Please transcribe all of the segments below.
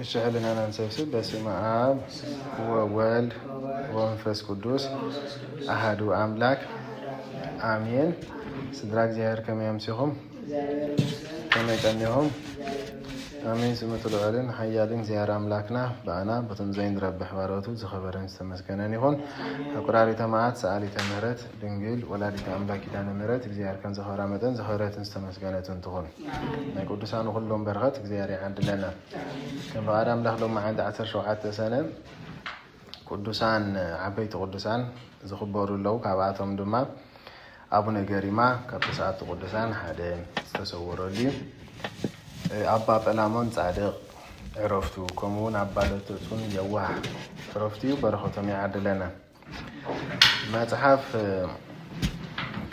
እሺ፣ ሕልናና ንሰብስብ። በስመ አብ ወወልድ ወመንፈስ ቅዱስ አሐዱ አምላክ አሜን። ስድራ እግዚኣብሔር ከመይ ኣምሲኹም? ከመይ ቀኒኹም? አሜን። ስሙ እቲ ልዑልን ሓያልን እግዚኣብሔር ኣምላክና ብኣና በቶም ዘይንረብሕ ባሮቱ ዝኸበረን ዝተመስገነን ይኹን። ኣቁራሪተ መዓት ሰኣሊተ ምሕረት ድንግል ወላዲተ ኣምላክ ኪዳነ ምሕረት እግዚኣብሔር ከም ዝኸበራ መጠን ዝኸበረትን ዝተመስገነትን ትኹን። ናይ ቅዱሳን ኩሎም በረኸት እግዚኣብሔር ይዓድለና። ከም ፍቓድ ኣምላኽ ሎማዓንቲ ዓሰርተ ሸውዓተ ሰነ ቅዱሳን ዓበይቲ ቅዱሳን ዝኽበሩ ኣለዉ። ካብኣቶም ድማ ኣቡነ ገሪማ ካብ ተስዓቱ ቅዱሳን ሓደ ዝተሰወረሉ እዩ። ኣባ ጳላሞን ጻድቕ ዕረፍቱ፣ ከምኡ እውን ኣባ ለተጹን የዋህ ዕረፍቱ እዩ። በረኸቶም ይዓድለና። መጽሓፍ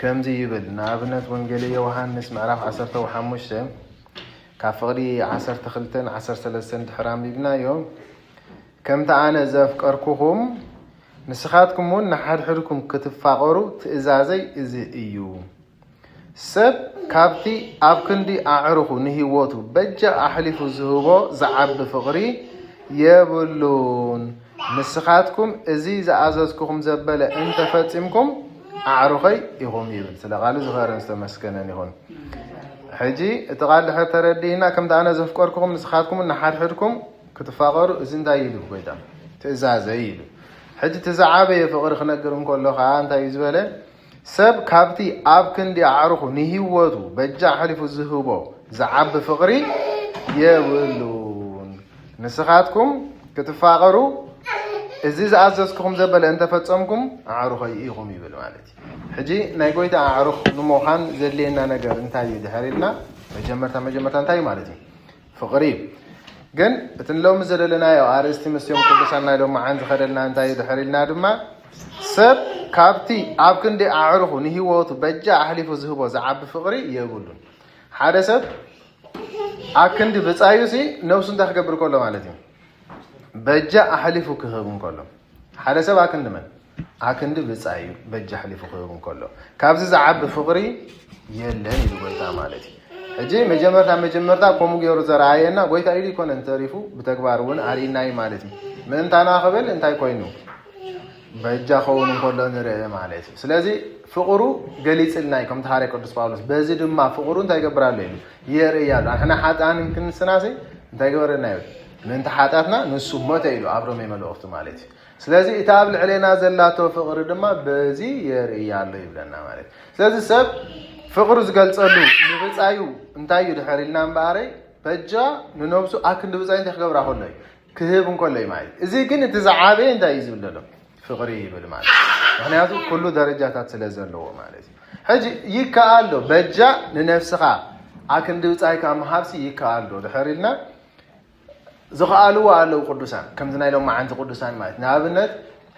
ከምዚ ይብል። ንኣብነት ወንጌል ዮሃንስ ምዕራፍ ዓሰርተ ሓሙሽተ ካብ ፍቕዲ ዓሰርተ ክልተን ዓሰርተ ሰለስተን ድሕሪ ኣንቢብናዮ፣ ከምቲ ኣነ ዘፍቀርኩኹም ንስኻትኩም እውን ንሓድሕድኩም ክትፋቐሩ ትእዛዘይ እዚ እዩ። ሰብ ካብቲ ኣብ ክንዲ ኣዕሩኹ ንህይወቱ በጃ ኣሕሊፉ ዝህቦ ዝዓቢ ፍቕሪ የብሉን። ንስኻትኩም እዚ ዝኣዘዝኩኹም ዘበለ እንተፈጺምኩም ኣዕሩኸይ ኢኹም ይብል። ስለ ቃሉ ዝኸረን ዝተመስገነን ይኹን። ሕጂ እቲ ቃል ድሕር ተረዲእና፣ ከምቲ ኣነ ዘፍቀርኩኹም ንስኻትኩም ንሓድሕድኩም ክትፋቐሩ እዚ እንታይ ኢሉ ጎይታ? ትእዛዘይ ኢሉ። ሕጂ እቲ ዝዓበየ ፍቕሪ ክነግር እንከሎ ከዓ እንታይ እዩ ዝበለ? ሰብ ካብቲ ኣብ ክንዲ ኣዕሩኹ ንህይወቱ በጃ ኣሕሊፉ ዝህቦ ዝዓቢ ፍቕሪ የብሉን። ንስኻትኩም ክትፋቐሩ እዚ ዝኣዘዝኩኹም ዘበለ እንተፈጸምኩም ኣዕሩኸይ ኢኹም ይብል ማለት እዩ። ሕጂ ናይ ጎይታ ኣዕሩኽ ንምዃን ዘድልየና ነገር እንታይ እዩ ድሕር ኢልና መጀመርታ መጀመርታ እንታይ እዩ ማለት እዩ? ፍቕሪ እዩ። ግን እቲ ንሎሚ ዘለለናዮ ኣርእስቲ ምስዮም ቅዱሳን ናይ ሎማዓን ዝኸደልና እንታይ እዩ ድሕር ኢልና ድማ ሰብ ካብቲ ኣብ ክንዲ ኣዕሩኹ ንህይወቱ በጃ ኣሕሊፉ ዝህቦ ዝዓቢ ፍቕሪ የብሉን። ሓደ ሰብ ኣክንዲ ብጻዩ ሲ ነብሱ እንታይ ክገብር ከሎ ማለት እዩ? በጃ ኣሕሊፉ ክህብ እንከሎ። ሓደ ሰብ ኣክንዲ መን? ኣክንዲ ብጻዩ በጃ ኣሕሊፉ ክህብ እንከሎ። ካብዚ ዝዓቢ ፍቕሪ የለን ኢሉ ጎይታ ማለት እዩ። ሕጂ መጀመርታ መጀመርታ ከምኡ ገይሩ ዘረኣየና ጎይታ ኢሉ ይኮነን ተሪፉ ብተግባር እውን ኣርእናዩ ማለት እዩ። ምእንታና ክብል እንታይ ኮይኑ? በጃ ኸውን እንከሎ ንርኢ ማለት እዩ። ስለዚ ፍቕሩ ገሊጽልና እዩ ከምቲ ሃዋርያ ቅዱስ ጳውሎስ። በዚ ድማ ፍቕሩ እንታይ ይገብር ኣሎ ኢሉ? የርኢ ኣሎ። ንሕና ሓጥኣን ክንስናሲ እንታይ ገበረና እዩ? ምእንቲ ሓጢኣትና ንሱ ሞተ ኢሉ ኣብ ሮሜ መልእኽቱ ማለት እዩ። ስለዚ እታ ኣብ ልዕሌና ዘላቶ ፍቕሪ ድማ በዚ የርኢ ኣሎ ይብለና ማለት እዩ። ስለዚ ሰብ ፍቕሩ ዝገልጸሉ ንብጻዩ እንታይ እዩ ድሕር ኢልና እምበኣረይ በጃ ንነብሱ ኣክንዲ ብጻዩ እንታይ ክገብራ ከሎ እዩ? ክህብ እንከሎ እዩ ማለት እዩ። እዚ ግን እቲ ዝዓበየ እንታይ እዩ ዝብል ዘሎ? ፍቕሪ ይብል ማለት እዩ። ምኽንያቱ ኩሉ ደረጃታት ስለ ዘለዎ ማለት እዩ። ሕጂ ይከኣል ዶ በጃ ንነብስኻ ኣክንዲ ብጻይካ ምሃብሲ ይከኣል ዶ ድሕር ኢልና ዝኸኣልዎ ኣለዉ ቅዱሳን፣ ከምዚ ናይ ሎማዓንቲ ቅዱሳን ማለት ንኣብነት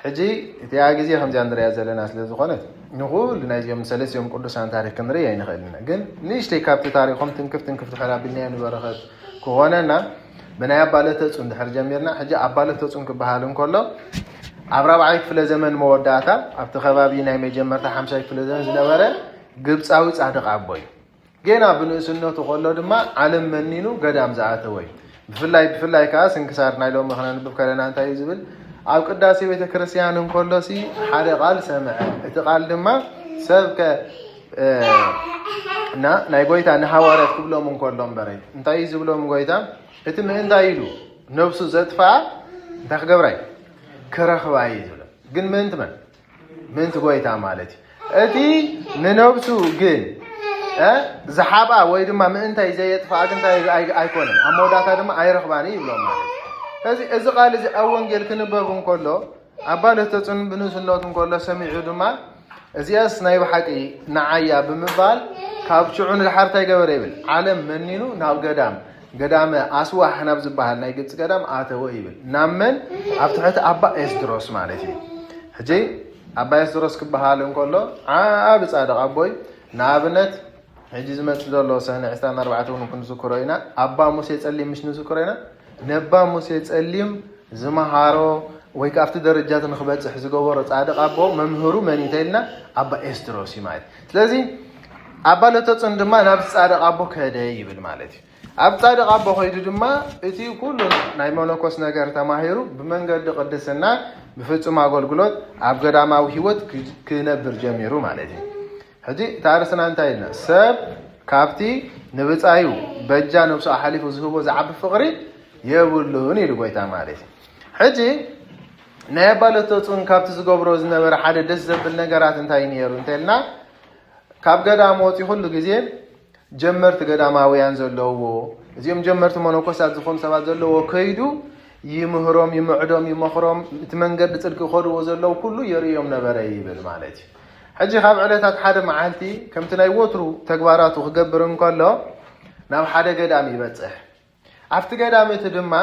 ሕጂ እቲኣ ግዜ ከምዚኣ ንሪኣ ዘለና ስለ ዝኾነት ንኹሉ ናይዚኦም ሰለስቲኦም ቅዱሳን ታሪክ ክንርኢ ኣይንኽእልን ኢና። ግን ንእሽተይ ካብቲ ታሪኾም ትንክፍ ትንክፍ ድሕር ኣቢልናዮ ንበረኸት ክኾነና ብናይ ኣባ ለተጹን ድሕር ጀሚርና። ሕጂ ኣባ ለተጹን ክበሃል እንከሎ ኣብ ራብዓይ ክፍለ ዘመን መወዳእታ ኣብቲ ከባቢ ናይ መጀመርታ ሓምሻይ ክፍለ ዘመን ዝነበረ ግብጻዊ ጻድቕ ኣቦ እዩ። ጌና ብንእስነቱ ከሎ ድማ ዓለም መኒኑ ገዳም ዝኣተወ እዩ። ብፍላይ ብፍላይ ከዓ ስንክሳር ናይ ሎሚ ክነንብብ ከለና እንታይ እዩ ዝብል? ኣብ ቅዳሴ ቤተ ክርስቲያን እንከሎሲ ሓደ ቃል ሰምዐ። እቲ ቃል ድማ ሰብ ከ እ፣ እና ናይ ጎይታ ንሃዋርያት ክብሎም እንከሎ እምበረ እንታይ እዩ ዝብሎም ጎይታ? እቲ ምእንታይ ኢሉ ነብሱ ዘጥፍኣ እንታይ ክገብራ እዩ? ክረኽባ እዩ ዝብሎ። ግን ምእንቲ መን? ምእንቲ ጎይታ ማለት እዩ። እቲ ንነብሱ ግን እ፣ ዝሓብኣ ወይ ድማ ምእንታይ ዘየጥፍኣ ግን እንታይ ኣይ- ኣይኮነን፣ ኣብ መወዳእታ ድማ ኣይረኽባን እዩ ይብሎም ማለት እዩ። ስለዚ እዚ ቃል እዚ ኣብ ወንጌል ክንበብ እንከሎ ኣባ ለተጹን ብንእስነቱ እንከሎ ሰሚዑ ድማ እዚኣስ ናይ ብሓቂ ንዓያ ብምባል ካብ ሽዑ ንድሓር እንታይ ገበረ ይብል? ዓለም መኒኑ ናብ ገዳም፣ ገዳመ ኣስዋሕ ናብ ዝበሃል ናይ ግብፂ ገዳም ኣተወ ይብል። ናብ መን? ኣብ ትሕቲ ኣባ ኤስድሮስ ማለት እዩ። ሕጂ ኣባ ኤስድሮስ ክበሃል እንከሎ ዓቢ ጻድቕ ኣቦይ ንኣብነት ሕጂ ዝመጽእ ዘሎ ሰነ ዕስራን ኣርባዕተን እውን ክንዝክሮ ኢና። ኣባ ሙሴ ጸሊም ምሽ ንዝክሮ ኢና። ነባ ሙሴ ጸሊም ዝመሃሮ ወይ ከኣ ኣብቲ ደረጃ እቲ ንክበጽሕ ዝገበሮ ጻድቕ ኣቦ መምህሩ መን እዩ ተኢልና? ኣባ ኤስድሮስ እዩ ማለት እዩ። ስለዚ ኣባ ለተጹን ድማ ናብዚ ጻድቕ ኣቦ ከደ ይብል ማለት እዩ። ኣብ ጻድቕ ኣቦ ኸይዱ ድማ እቲ ኩሉ ናይ መነኮስ ነገር ተማሂሩ ብመንገዲ ቅድስና ብፍጹም ኣገልግሎት ኣብ ገዳማዊ ህይወት ክ- ክነብር ጀሚሩ ማለት እዩ። ሕጂ እቲ ኣርእስትና እንታይ ኢልና? ሰብ ካብቲ ንብጻዩ በጃ ነብሱ ኣሓሊፉ ዝህቦ ዝዓቢ ፍቕሪ የብሉን ኢሉ ጎይታ ማለት እዩ። ሕጂ ናይ ኣባ ለተጹን ካብቲ ዝገብሮ ዝነበረ ሓደ ደስ ዘብል ነገራት እንታይ ነይሩ እንተልና፣ ካብ ገዳም ወፂኡ ኩሉ ግዜ ጀመርቲ ገዳማውያን ዘለውዎ፣ እዚኦም ጀመርቲ መነኮሳት ዝኾኑ ሰባት ዘለዎ ከይዱ ይምህሮም፣ ይምዕዶም፣ ይመኽሮም፣ እቲ መንገዲ ጽድቂ ከድዎ ዘለዉ ኩሉ የርእዮም ነበረ ይብል ማለት እዩ። ሕጂ ካብ ዕለታት ሓደ መዓልቲ ከምቲ ናይ ወትሩ ተግባራቱ ክገብር እንከሎ ናብ ሓደ ገዳም ይበጽሕ። ኣብቲ ገዳም እቲ ድማ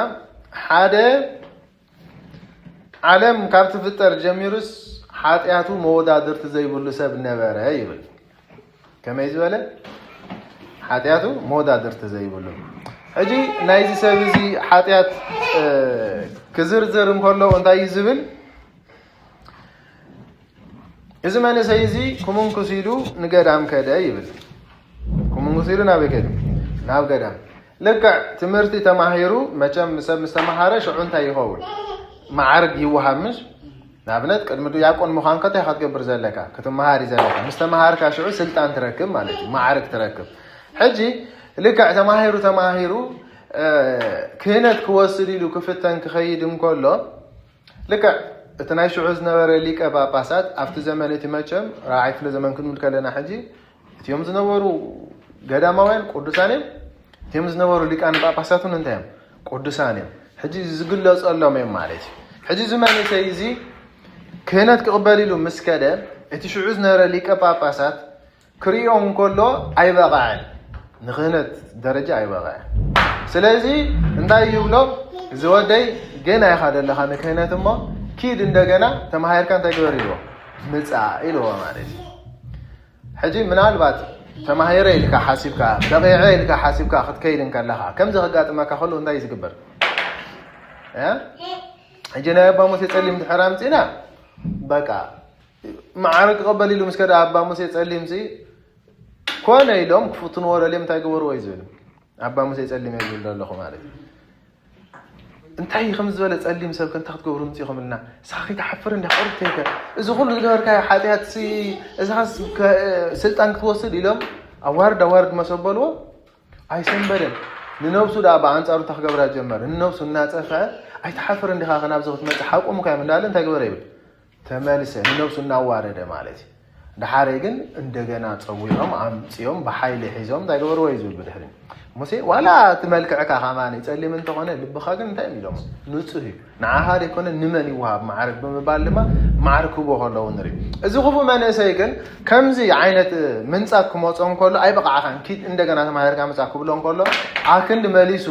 ሓደ ዓለም ካብ ትፍጠር ጀሚሩስ ሓጢኣቱ መወዳድርቲ ዘይብሉ ሰብ ነበረ ይብል። ከመይ ዝበለ ሓጢኣቱ መወዳድርቲ ዘይብሉ። ሕጂ ናይዚ ሰብ እዚ ሓጢኣት ክዝርዝር እንከሎ እንታይ እዩ ዝብል? እዚ መንእሰይ እዚ ክምንኩስ ኢሉ ንገዳም ከደ ይብል። ክምንኩስ ኢሉ ናበይ ከደ? ናብ ገዳም። ልክዕ ትምህርቲ ተማሂሩ መቸም ሰብ ምስ ተማሃረ ሽዑ እንታይ ይኸውን? ማዕርግ ይወሃብ ምሽ? ንኣብነት ቅድሚ ዲያቆን ምዃን ከ እንታይ ኢኻ ትገብር ዘለካ? ክትመሃር እዩ ዘለካ። ምስ ተመሃርካ ሽዑ ስልጣን ትረክብ ማለት እዩ። ማዕርግ ትረክብ። ሕጂ ልክዕ ተማሂሩ ተማሂሩ ክህነት ክወስድ ኢሉ ክፍተን ክኸይድ እንከሎ ልክዕ እቲ ናይ ሽዑ ዝነበረ ሊቀ ጳጳሳት ኣብቲ ዘመን እቲ መቸም ራብዓይ ክፍለ ዘመን ክንብል ከለና ሕጂ እቲኦም ዝነበሩ ገዳማውያን ቅዱሳን እዮም። እቲኦም ዝነበሩ ሊቃነ ጳጳሳት እውን እንታይ እዮም? ቅዱሳን እዮም። ሕጂ ዝግለጸሎም እዮም ማለት እዩ። ሕጂ እዚ መንእሰይ እዚ ክህነት ክቕበል ኢሉ ምስ ከደ እቲ ሽዑ ዝነበረ ሊቀ ጳጳሳት ክርእዮ እንከሎ ኣይበቕዐን፣ ንክህነት ደረጃ ኣይበቕዐን። ስለዚ እንታይ ይብሎ? እዚ ወደይ ገና ኢኻ ዘለኻ ንክህነት እሞ ኪድ እንደገና ተማሂርካ እንታይ ግበር ኢልዎ? ምጻእ ኢልዎ ማለት እዩ። ሕጂ ምናልባት ተማሂረ ኢልካ ሓሲብካ በቂዐ ኢልካ ሓሲብካ ክትከይድ እንከለኻ ከምዚ ከጋጥመካ ከሎ እንታይ እዩ ዝግበር? ሕጂ ናይ ኣባ ሙሴ ጸሊም ድሕር ኣምጺና በቃ ማዕረ ክቐበል ኢሉ ምስ ከደ ኣባ ሙሴ ጸሊም ሲ ኮነ ኢሎም ክፍትንዎ ደልዮም እንታይ ገበርዎ እዩ ዝብል ኣባ ሙሴ ጸሊም እየ ዝብል ዘለኹ ማለት እዩ። እንታይ ከም ዝበለ ጸሊም ሰብ ከንታ ክትገብሩ ምጽኢኹም ልና ሳኺ ትሓፍር እንዲ ቁርተይከ እዚ ኩሉ ዝገበርካዮ ሓጢኣት ሲ እዛኻስ ስልጣን ክትወስድ ኢሎም ኣዋርድ ኣዋርድ መሰበልዎ ኣይሰንበደን። ንነብሱ ደኣ ብኣንጻሩ እንታይ ክገብራ ጀመረ? ንነብሱ እናጸፍዐ ኣይትሓፍር እንዲኻ ከናብዚ ክትመጽእ ሓቆምካ እዮም እንዳለ እንታይ ገበረ ይብል ተመልሰ ንነብሱ እናዋረደ ማለት እዩ። ደሓረ ግን እንደገና ጸዊዖም ኣምጺኦም ብሓይሊ ሒዞም እንታይ ገበርዎ እዩ ዝብል ብድሕሪ ሙሴ ዋላ እቲ መልክዕካ ከማን ጸሊም እንተኾነ ልብኻ ግን እንታይ እዮም ኢሎም ንጹህ እዩ። ንዓኻ ዘይኮነ ንመን ይወሃብ ማዕርግ ብምባል ድማ ማዕርግ ክህቦ ከለዉ ንርኢ። እዚ ክፉእ መንእሰይ ግን ከምዚ ዓይነት ምንጻግ ክመጾ እንከሎ ኣይበቕዓኻን ኪድ እንደገና ተማሂርካ ምጻእ ክብሎ እንከሎ ኣክንዲ መሊሱ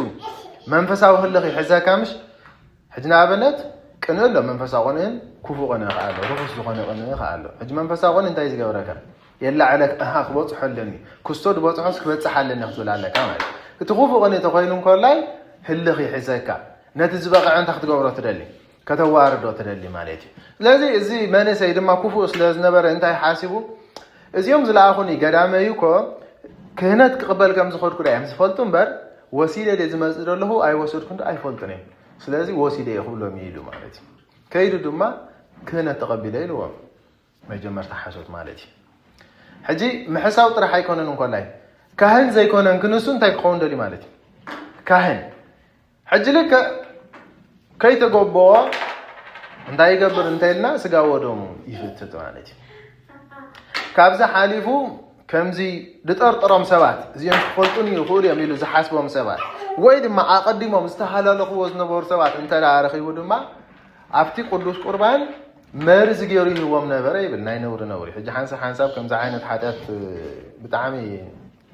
መንፈሳዊ ህልኽ ይሕዘካ ምሽ ሕጂ ንኣብነት ቅንእ ኣሎ መንፈሳዊ ቅንእን ክፉእ ቅንእ ከኣ ኣሎ ርኹስ ዝኾነ ቅንእ ከኣ ኣሎ። ሕጂ መንፈሳዊ ቅንእ እንታይ ዝገብረካ የላዕለካ ኣሃ ክበጽሖ ኣለኒ ክስቶ ዝበጽሖስ ክበጽሕ ኣለኒ ክትብል ኣለካ ማለት እቲ ክፉእ ቅንእ ተኮይኑ እንኮላይ ህልኽ ይሕዘካ ነቲ ዝበቕዐ እንታይ ክትገብሮ ትደሊ ከተዋርዶ ትደሊ ማለት እዩ። ስለዚ እዚ መንእሰይ ድማ ክፉእ ስለ ዝነበረ እንታይ ሓሲቡ እዚኦም ዝለኣኹኒ ገዳመይ እኮ ክህነት ክቕበል ከም ዝኸድኩ ዳ እዮም ዝፈልጡ እምበር ወሲደ ድየ ዝመጽእ ዘለኹ ኣይወሰድኩን ዶ ኣይፈልጡን እዮም። ስለዚ ወሲደ እየ ክብሎም እዩ ኢሉ ማለት እዩ። ከይዱ ድማ ክህነት ተቐቢለ ኢልዎም። መጀመርታ ሓሶት ማለት እዩ። ሕጂ ምሕሳው ጥራሕ ኣይኮነን እንኮላይ ካህን ዘይኮነን ክንሱ እንታይ ክኸውን ደልዩ ማለት እዩ። ካህን ሕጂ ልክዕ ከይተገበኦ እንታይ ይገብር እንተልና ስጋ ወደሙ ይፍትት ማለት እዩ። ካብዚ ሓሊፉ ከምዚ ዝጠርጠሮም ሰባት እዚኦም ክፈልጡኒ ይኽእሉ እዮም ኢሉ ዝሓስቦም ሰባት ወይ ድማ ኣቐዲሞም ዝተሃላለኽዎ ዝነበሩ ሰባት እንተ ደኣ ረኺቡ ድማ ኣብቲ ቅዱስ ቁርባን መርዚ ገይሩ ይህቦም ነበረ ይብል። ናይ ነውሪ ነውሪ። ሕጂ ሓንሳብ ሓንሳብ ከምዚ ዓይነት ሓጢኣት ብጣዕሚ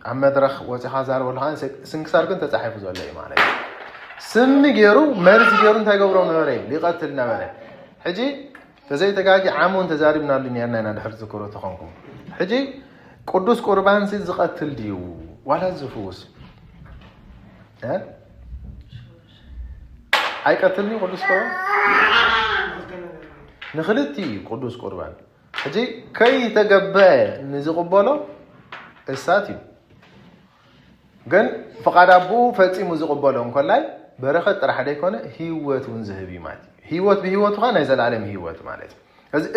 ኣብ መድረኽ ወፂኻ ዛረበሉ ከ ስንክሳር ግን ተፃሒፉ ዘሎ እዩ ማለት እዩ። ስሚ ገይሩ መርዚ ገይሩ እንታይ ገብሮም ነበረ ይብል ይቐትል ነበረ። ሕጂ ተዘይተጋጊ ዓሙ ተዛሪብናሉ ነርና ኢና ድሕር ዝክሮ ተኾንኩም። ሕጂ ቅዱስ ቁርባን ሲ ዝቐትል ድዩ ዋላ ዝፍውስ? እ? ኣይቀትልን እዩ ቅዱስ ቁርባን ንክልቲ እዩ ቅዱስ ቁርባን። ሕጂ ከይተገበአ ንዝቕበሎ እሳት እዩ። ግን ፍቓድ ኣቦኡ ፈጺሙ ዝቕበሎ እንኮላይ በረኸት ጥራሕ ዘይኮነ ህይወት እውን ዝህብ እዩ ማለት እዩ። ህይወት ብህይወቱ ኸዓ ናይ ዘለኣለም ህይወት ማለት እዩ።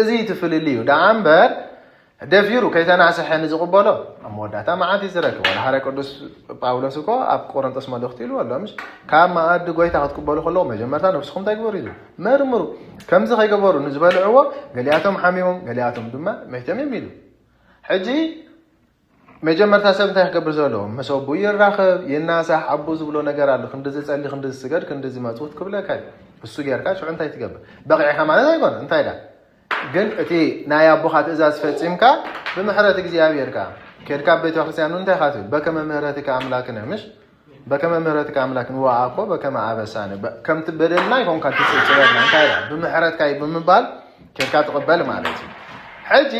እዚ እቲ ፍልልይ እዩ ደኣ እምበር፣ ደፊሩ ከይተናስሐ ንዝቕበሎ ኣብ መወዳእታ መዓት እዩ ዝረክብ። ወላ ሓረ ቅዱስ ጳውሎስ እኮ ኣብ ቆሮንጦስ መልእኽቲ ኢሉ ኣሎ ምሽ፣ ካብ መኣዲ ጎይታ ክትቅበሉ ከለኹ መጀመርታ ነብስኹም እንታይ ግበሩ እዩ? መርምሩ። ከምዚ ከይገበሩ ንዝበልዕዎ ገሊኣቶም ሓሚሞም ገሊኣቶም ድማ መይቶም እዮም ኢሉ። ሕጂ መጀመርታ ሰብ እንታይ ክገብር ዘለዎ? ምስ ኣቦኡ ይራኸብ፣ ይናሳሕ። ኣቦ ዝብሎ ነገር ኣሎ፣ ክንዲ ዝጸሊ፣ ክንዲ ዝስገድ፣ ክንዲ ዝመጽውት ክብለካ እዩ። እሱ ጌርካ ሽዑ እንታይ ትገብር? በቂዕካ ማለት ኣይኮነ። እንታይ ዳ ግን እቲ ናይ ኣቦኻ ትእዛዝ ፈጺምካ ብምሕረት እግዚኣብሔር ከኣ ኬድካ ኣብ ቤተ ክርስቲያን እንታይ ኢኻ ትብል? በከመ ምህረትካ ኣምላክነ ምሽ በከመ ምህረትካ ኣምላክነ ወኣኮ በከመ ኣበሳነ። ከምቲ በደልና ኣይኮንካ ትጽብጸበልና እንታይ ኢኻ ብምሕረትካ እዩ ብምባል ኬድካ ትቕበል ማለት እዩ። ሕጂ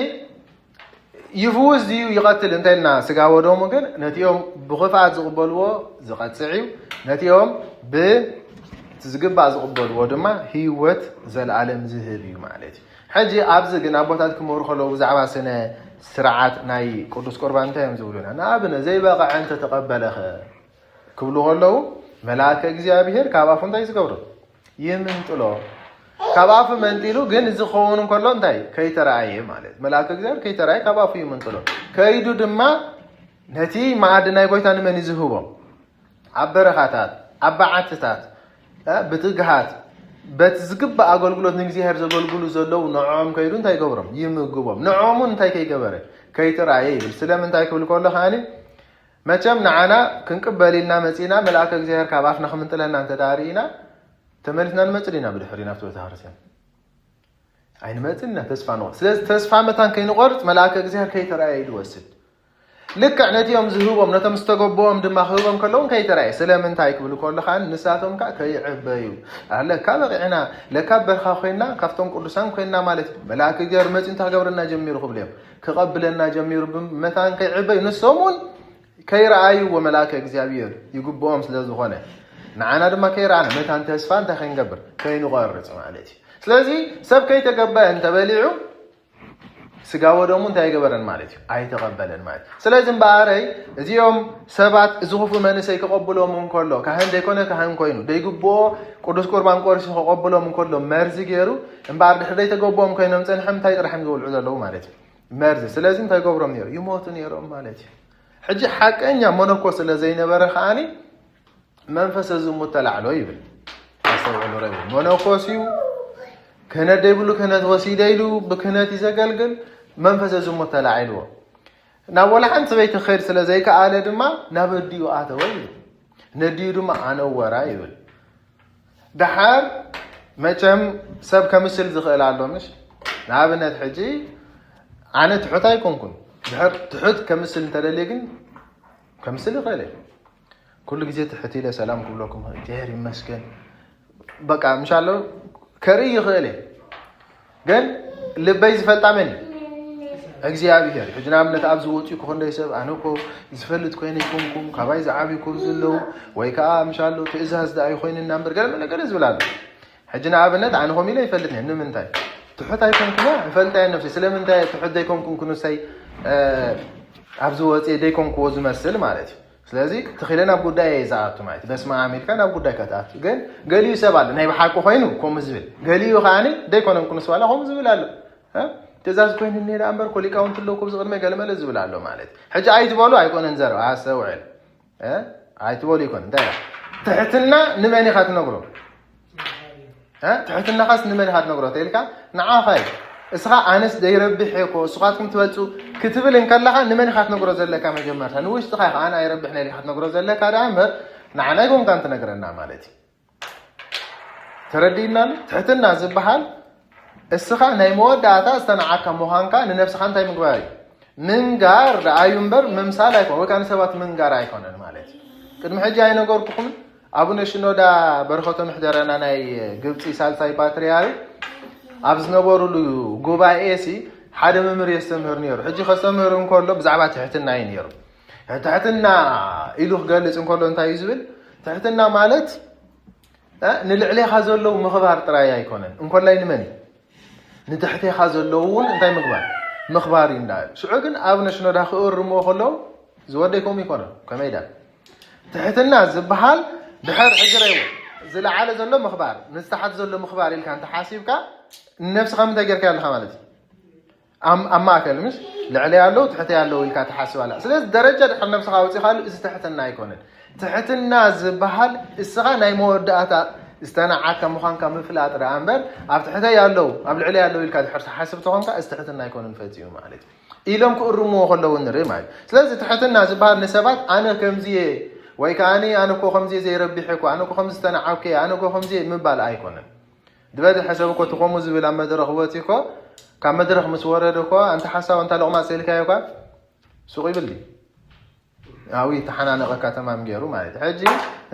ይፍውስ ድዩ ይቐትል እንተ ኢልና ስጋ ወደሙ ግን ነቲኦም ብኽፍኣት ዝቕበልዎ ዝቐጽዕ እዩ። ነቲኦም ብዝግባእ ዝቕበልዎ ድማ ህይወት ዘለኣለም ዝህብ እዩ ማለት እዩ። ሕጂ ኣብዚ ግን ኣቦታት ክመሩ ከለዉ ብዛዕባ ስነ ስርዓት ናይ ቅዱስ ቁርባን እንታይ እዮም ዝብሉና? ንኣብነት ዘይበቕዐ እንተተቐበለኸ ክብሉ ከለዉ መልኣከ እግዚኣብሔር ካብ ኣፉ እንታይ ዝገብሩ? ይምንጥሎ። ካብ ኣፉ መንጢሉ ግን ዝኸውን እንከሎ እንታይ ከይተረኣየ ማለት መልኣከ እግዚኣብሔር ከይተረኣየ ካብ ኣፉ ይምንጥሎ። ከይዱ ድማ ነቲ መኣዲ ናይ ጎይታ ንመን እዩ ዝህቦም? ኣብ በረኻታት ኣብ በዓትታት ብትግሃት በቲ ዝግባእ ኣገልግሎት ንእግዚኣብሔር ዘገልግሉ ዘለዉ ንዕኦም ከይዱ እንታይ ይገብሮም? ይምግቦም። ንዕኦም እውን እንታይ ከይገበረ? ከይተረኣየ ይብል። ስለምንታይ ክብል ከሎ ከዓኒ መቸም ንዓና ክንቅበል ኢልና መጺና መልኣከ እግዚኣብሔር ካብ ኣፍና ክምንጥለና እንተ ደኣ ርኢና ተመሊስና ንመጽእ ዲና ብድሕሪ ናብቲ ቤተ ክርስቲያን? ኣይንመጽእን ኢና፣ ተስፋ ንቆርጽ። ስለዚ ተስፋ መታን ከይንቆርጽ መልኣከ እግዚኣብሔር ከይተረኣየ እዩ ዝወስድ። ልክዕ ነቲኦም ዝህቦም ነቶም ዝተገበኦም ድማ ክህቦም ከለውን ከይተረኣየ። ስለምንታይ ክብል ከሎ ከዓ ንሳቶም ከዓ ከይዕበዩ። ለካ በቂዕና፣ ለካ በርኻ ኮይና ካብቶም ቅዱሳን ኮይና ማለት እዩ። መልኣከ እግዚኣብሔር መጺኡ እንታይ ክገብረና ጀሚሩ ክብልዮም ክቐብለና ጀሚሩ መታን ከይዕበዩ ንሶም እውን ከይረኣይዎ መልኣከ እግዚኣብሔር ይግብኦም ስለ ዝኾነ ንዓና ድማ ከይረኣና መታን ተስፋ እንታይ ከይንገብር ከይንቆርፅ ማለት እዩ። ስለዚ ሰብ ከይተገበአ እንተበሊዑ ስጋ ወደሙ እንታይ ኣይገበረን ማለት እዩ? ኣይተቐበለን ማለት እዩ። ስለዚ እምበኣረይ እዚኦም ሰባት እዚ ክፉእ መንእሰይ ክቐብሎም እንከሎ ካህን ዘይኮነ ካህን ኮይኑ ደይግብኦ ቅዱስ ቁርባን ቆሪሱ ክቐብሎም እንከሎ መርዚ ገይሩ እምበኣር ድሕሪ ዘይተገብኦም ኮይኖም ፀንሖም እንታይ ጥራሕ እዮም ዝበልዑ ዘለዉ ማለት እዩ? መርዚ። ስለዚ እንታይ ገብሮም ነይሩ? ይሞቱ ነይሮም ማለት እዩ። ሕጂ ሓቀኛ መነኮ ስለ ዘይነበረ ከዓኒ መንፈሰ ዝሙት ተላዕሎ ይብል። ኣስተውዕሉ ረቡ መነኮስ እዩ። ክህነት ዘይብሉ ክህነት ወሲደ ኢሉ ብክህነት እዩ ዘገልግል። መንፈሰ ዝሙት ተላዒልዎ ናብ ወላ ሓንቲ ሰበይቲ ክኸይድ ስለ ዘይከኣለ ድማ ናብ ኣዲኡ ኣተወ ይብል። ነዲኡ ድማ ኣነወራ ይብል። ደሓር መቸም ሰብ ከምስል ዝኽእል ኣሎ ምሽ? ንኣብነት ሕጂ ኣነ ትሑት ኣይኮንኩን። ድሕር ትሑት ከምስል እንተደልየ ግን ከምስል ይኽእል እየ። ኩሉ ግዜ ትሕት ኢለ ሰላም ክብለኩም እግዚኣብሔር ይመስገን በቃ ምሻሎ ከርኢ ይኽእል እየ። ግን ልበይ ዝፈልጣ መን እዩ? እግዚኣብሔር። ሕጂ ንኣብነት ኣብዚ ወፂኡ ክኾንደይ ሰብ ኣነ እኮ ዝፈልጥ ኮይነ ይኮንኩም ካባይ ዝዓብዩ ኮም ዘለዉ ወይ ከዓ ምሻሎ ትእዛዝ ደኣ ይኮይንና እምበር ገለ መለ ገለ ዝብል ኣሎ። ሕጂ ንኣብነት ኣነ ኮም ኢለ ይፈልጥ እየ። ንምንታይ? ትሑት ኣይኮንኩን እያ ይፈልጣ እየ ነብሲ። ስለምንታይ ትሑት ዘይኮንኩም ክንሰይ ኣብዚ ወፂ ዘይኮንክዎ ዝመስል ማለት እዩ። ስለዚ ትኺለ ናብ ጉዳይ እየ ዝኣቱ ማለት እዩ። በስመ ኣብ ኢልካ ናብ ጉዳይ ከተኣቱ ግን ገሊኡ ሰብ ኣሎ ናይ ብሓቂ ኮይኑ ከምኡ ዝብል ገሊኡ ከዓኒ ዘይኮነን ክንስ ዋላ ከምኡ ዝብል ኣሎ። ትእዛዝ ኮይኑ እኒሄ ደኣ እምበር ኮ ሊቃውንቲ ኣለዉ ኮ ዝቕድመ ገለመለ ዝብል ኣሎ ማለት እዩ። ሕጂ ኣይትበሉ ኣይኮነን ዘረባ ኣስተውዕል። ኣይትበሉ ይኮን እንታይ ትሕትና ንመን ኢኻ ትነግሮ? ትሕትናኻስ ንመን ኢኻ ትነግሮ ተኢልካ ንዓኻ እዩ። እስኻ ኣነስ ዘይረብሕ እኮ እስኻትኩም ትበልፁ ክትብል እንከለኻ ንመን ኢኻ ትነግሮ ዘለካ? መጀመርታ ንውሽጥኻ ኢኻ ኣነ ኣይረብሕን ኢልካ ትነግሮ ዘለካ ደኣ እምበር ንዓና ኣይኮንካን ትነግረና ማለት እዩ። ተረዲእና ትሕትና ዝበሃል እስኻ ናይ መወዳእታ ዝተናዓካ ምዃንካ ንነብስኻ እንታይ ምግባር እዩ? ምንጋር ደኣ እዩ እምበር ምምሳል ኣይኮነ ወይ ከዓ ንሰባት ምንጋር ኣይኮነን ማለት እዩ። ቅድሚ ሕጂ ኣይነገርኩኹምን ኣቡነ ሽኖዳ በረኸቶም ይሕደረና ናይ ግብፂ ሳልሳይ ፓትርያርክ ኣብ ዝነበሩሉ ጉባኤ ሲ ሓደ መምህር የስተምህር ነይሩ። ሕጂ ከስተምህር እንከሎ ብዛዕባ ትሕትና እዩ ነይሩ። ትሕትና ኢሉ ክገልፅ እንከሎ እንታይ እዩ ዝብል? ትሕትና ማለት ንልዕሌኻ ዘለዉ ምኽባር ጥራይ ኣይኮነን። እንኮላይ ንመን እዩ? ንትሕቴኻ ዘለዉ እውን እንታይ ምግባር? ምኽባር እዩ እንዳበለ ሽዑ ግን ኣብ ነሽኖዳ ክእርምዎ ከለዉ ዝወደይ ከምኡ ይኮነ ከመይ ዳ ትሕትና ዝበሃል ድሕር ሕግረይዎ ዝለዓለ ዘሎ ምኽባር ንዝተሓት ዘሎ ምኽባር ኢልካ እንተሓሲብካ ነብስኻ ምንታይ ጌርካ ኣለኻ ማለት እዩ። ኣብ ማእከል ምስ ልዕለ ያለው ትሕተ ያለው ኢልካ ትሓስብ ኣላ። ስለዚ ደረጃ ድሕር ነብስኻ ኣውፂኻሉ እዚ ትሕትና ኣይኮነን። ትሕትና ዝበሃል እስኻ ናይ መወዳእታ ዝተናዓካ ምዃንካ ምፍላጥ ደኣ እምበር ኣብ ትሕተ ያለው ኣብ ልዕለ ያለው ኢልካ ድሕር ትሓስብ ተኾንካ እዚ ትሕትና ኣይኮነን ፈፂሙ ማለት እዩ። ኢሎም ክእርምዎ ከለዉ ንርኢ ማለት እዩ። ስለዚ ትሕትና ዝበሃል ንሰባት ኣነ ከምዚየ ወይ ከዓ ኣነ እኮ ከምዚ ዘይረቢሕ እኮ ኣነ እኮ ከምዚ ዝተናዓብከ ኣነ እኮ ከምዚ ምባል ኣይኮነን። ዝበዝሐ ሰብ እኮ ትኾሙ ዝብል ኣብ መድረኽ ወፂ እኮ ካብ መድረኽ ምስ ወረደ እኮ ኣንታ ሓሳብ ኣንታ ሎቕማፅ ሰልካዮ እኳ ሱቕ ይብል ድዩ? ኣው ይተሓናነቐካ ተማም ገይሩ ማለት እዩ። ሕጂ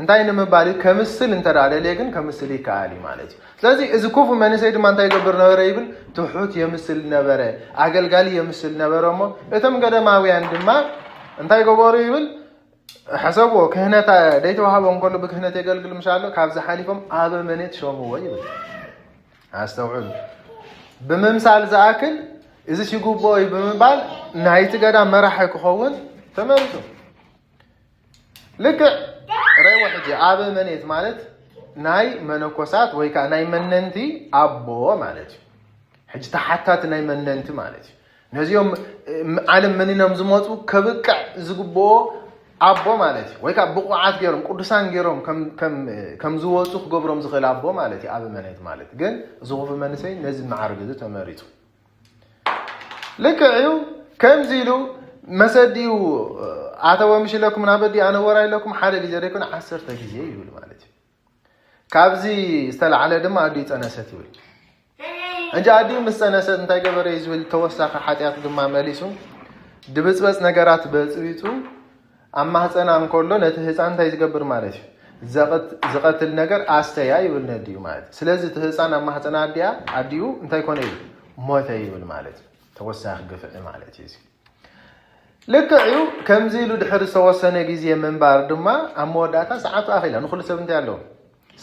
እንታይ ንምባል እዩ? ከምስል እንተ ደኣ ደልየ ግን ከምስል ይከኣል እዩ ማለት እዩ። ስለዚ እዚ ክፉ መንእሰይ ድማ እንታይ ይገብር ነበረ ይብል? ትሑት የምስል ነበረ፣ ኣገልጋሊ የምስል ነበረ። እሞ እቶም ገደማውያን ድማ እንታይ ገበሩ ይብል? ሕሰብዎ፣ ክህነት ደይተዋህቦ እንከሎ ብክህነት የገልግል ምሻሎ ካብዚ ሓሊፎም ኣበ መኔት ሸምዎ ይብል። ኣስተውዕሉ። ብምምሳል ዝኣክል እዚ ሽጉቦ እዩ ብምባል ናይቲ ገዳም መራሒ ክኸውን ተመሪጡ። ልክዕ ረይዎ ሕጂ ኣበ መኔት ማለት ናይ መነኮሳት ወይ ከዓ ናይ መነንቲ ኣቦ ማለት እዩ። ሕጂ ተሓታቲ ናይ መነንቲ ማለት እዩ። ነዚኦም ዓለም መኒኖም ዝመፁ ከብቅዕ ዝግብኦ ኣቦ ማለት እዩ። ወይ ከዓ ብቑዓት ገይሮም ቅዱሳን ገይሮም ከም ዝወፁ ክገብሮም ዝኽእል ኣቦ ማለት እዩ። ኣበ መኔት ማለት ግን እዚ ክፉ መንእሰይ ነዚ መዓርግ እዚ ተመሪፁ። ልክዕ እዩ። ከምዚ ኢሉ መሰዲኡ ኣተወ ምሽ ኢለኩም ናብ ኣዲ ኣነወራ ኢለኩም ሓደ ግዜ ዘይኮነ ዓሰርተ ግዜ ይብል ማለት እዩ። ካብዚ ዝተላዕለ ድማ ኣዲኡ ፀነሰት ይብል። እንጂ ኣዲኡ ምስ ፀነሰት እንታይ ገበረ እዩ ዝብል ተወሳኺ ሓጢኣት ድማ መሊሱ ድብፅበፅ ነገራት በፅቢፁ ኣብ ማህፀና እንከሎ ነቲ ህፃን እንታይ ዝገብር ማለት እዩ? ዝቐትል ነገር ኣስተያ ይብል ነዲኡ ማለት እዩ። ስለዚ እቲ ህፃን ኣብ ማህፀና ኣዲኣ ኣዲኡ እንታይ ኮነ ይብል ሞተ ይብል ማለት እዩ። ተወሳኺ ግፍዒ ማለት እዩ። ልክዕ እዩ። ከምዚ ኢሉ ድሕሪ ዝተወሰነ ግዜ ምንባር ድማ ኣብ መወዳእታ ሰዓቱ ኣኺላ። ንኹሉ ሰብ እንታይ ኣለዎ?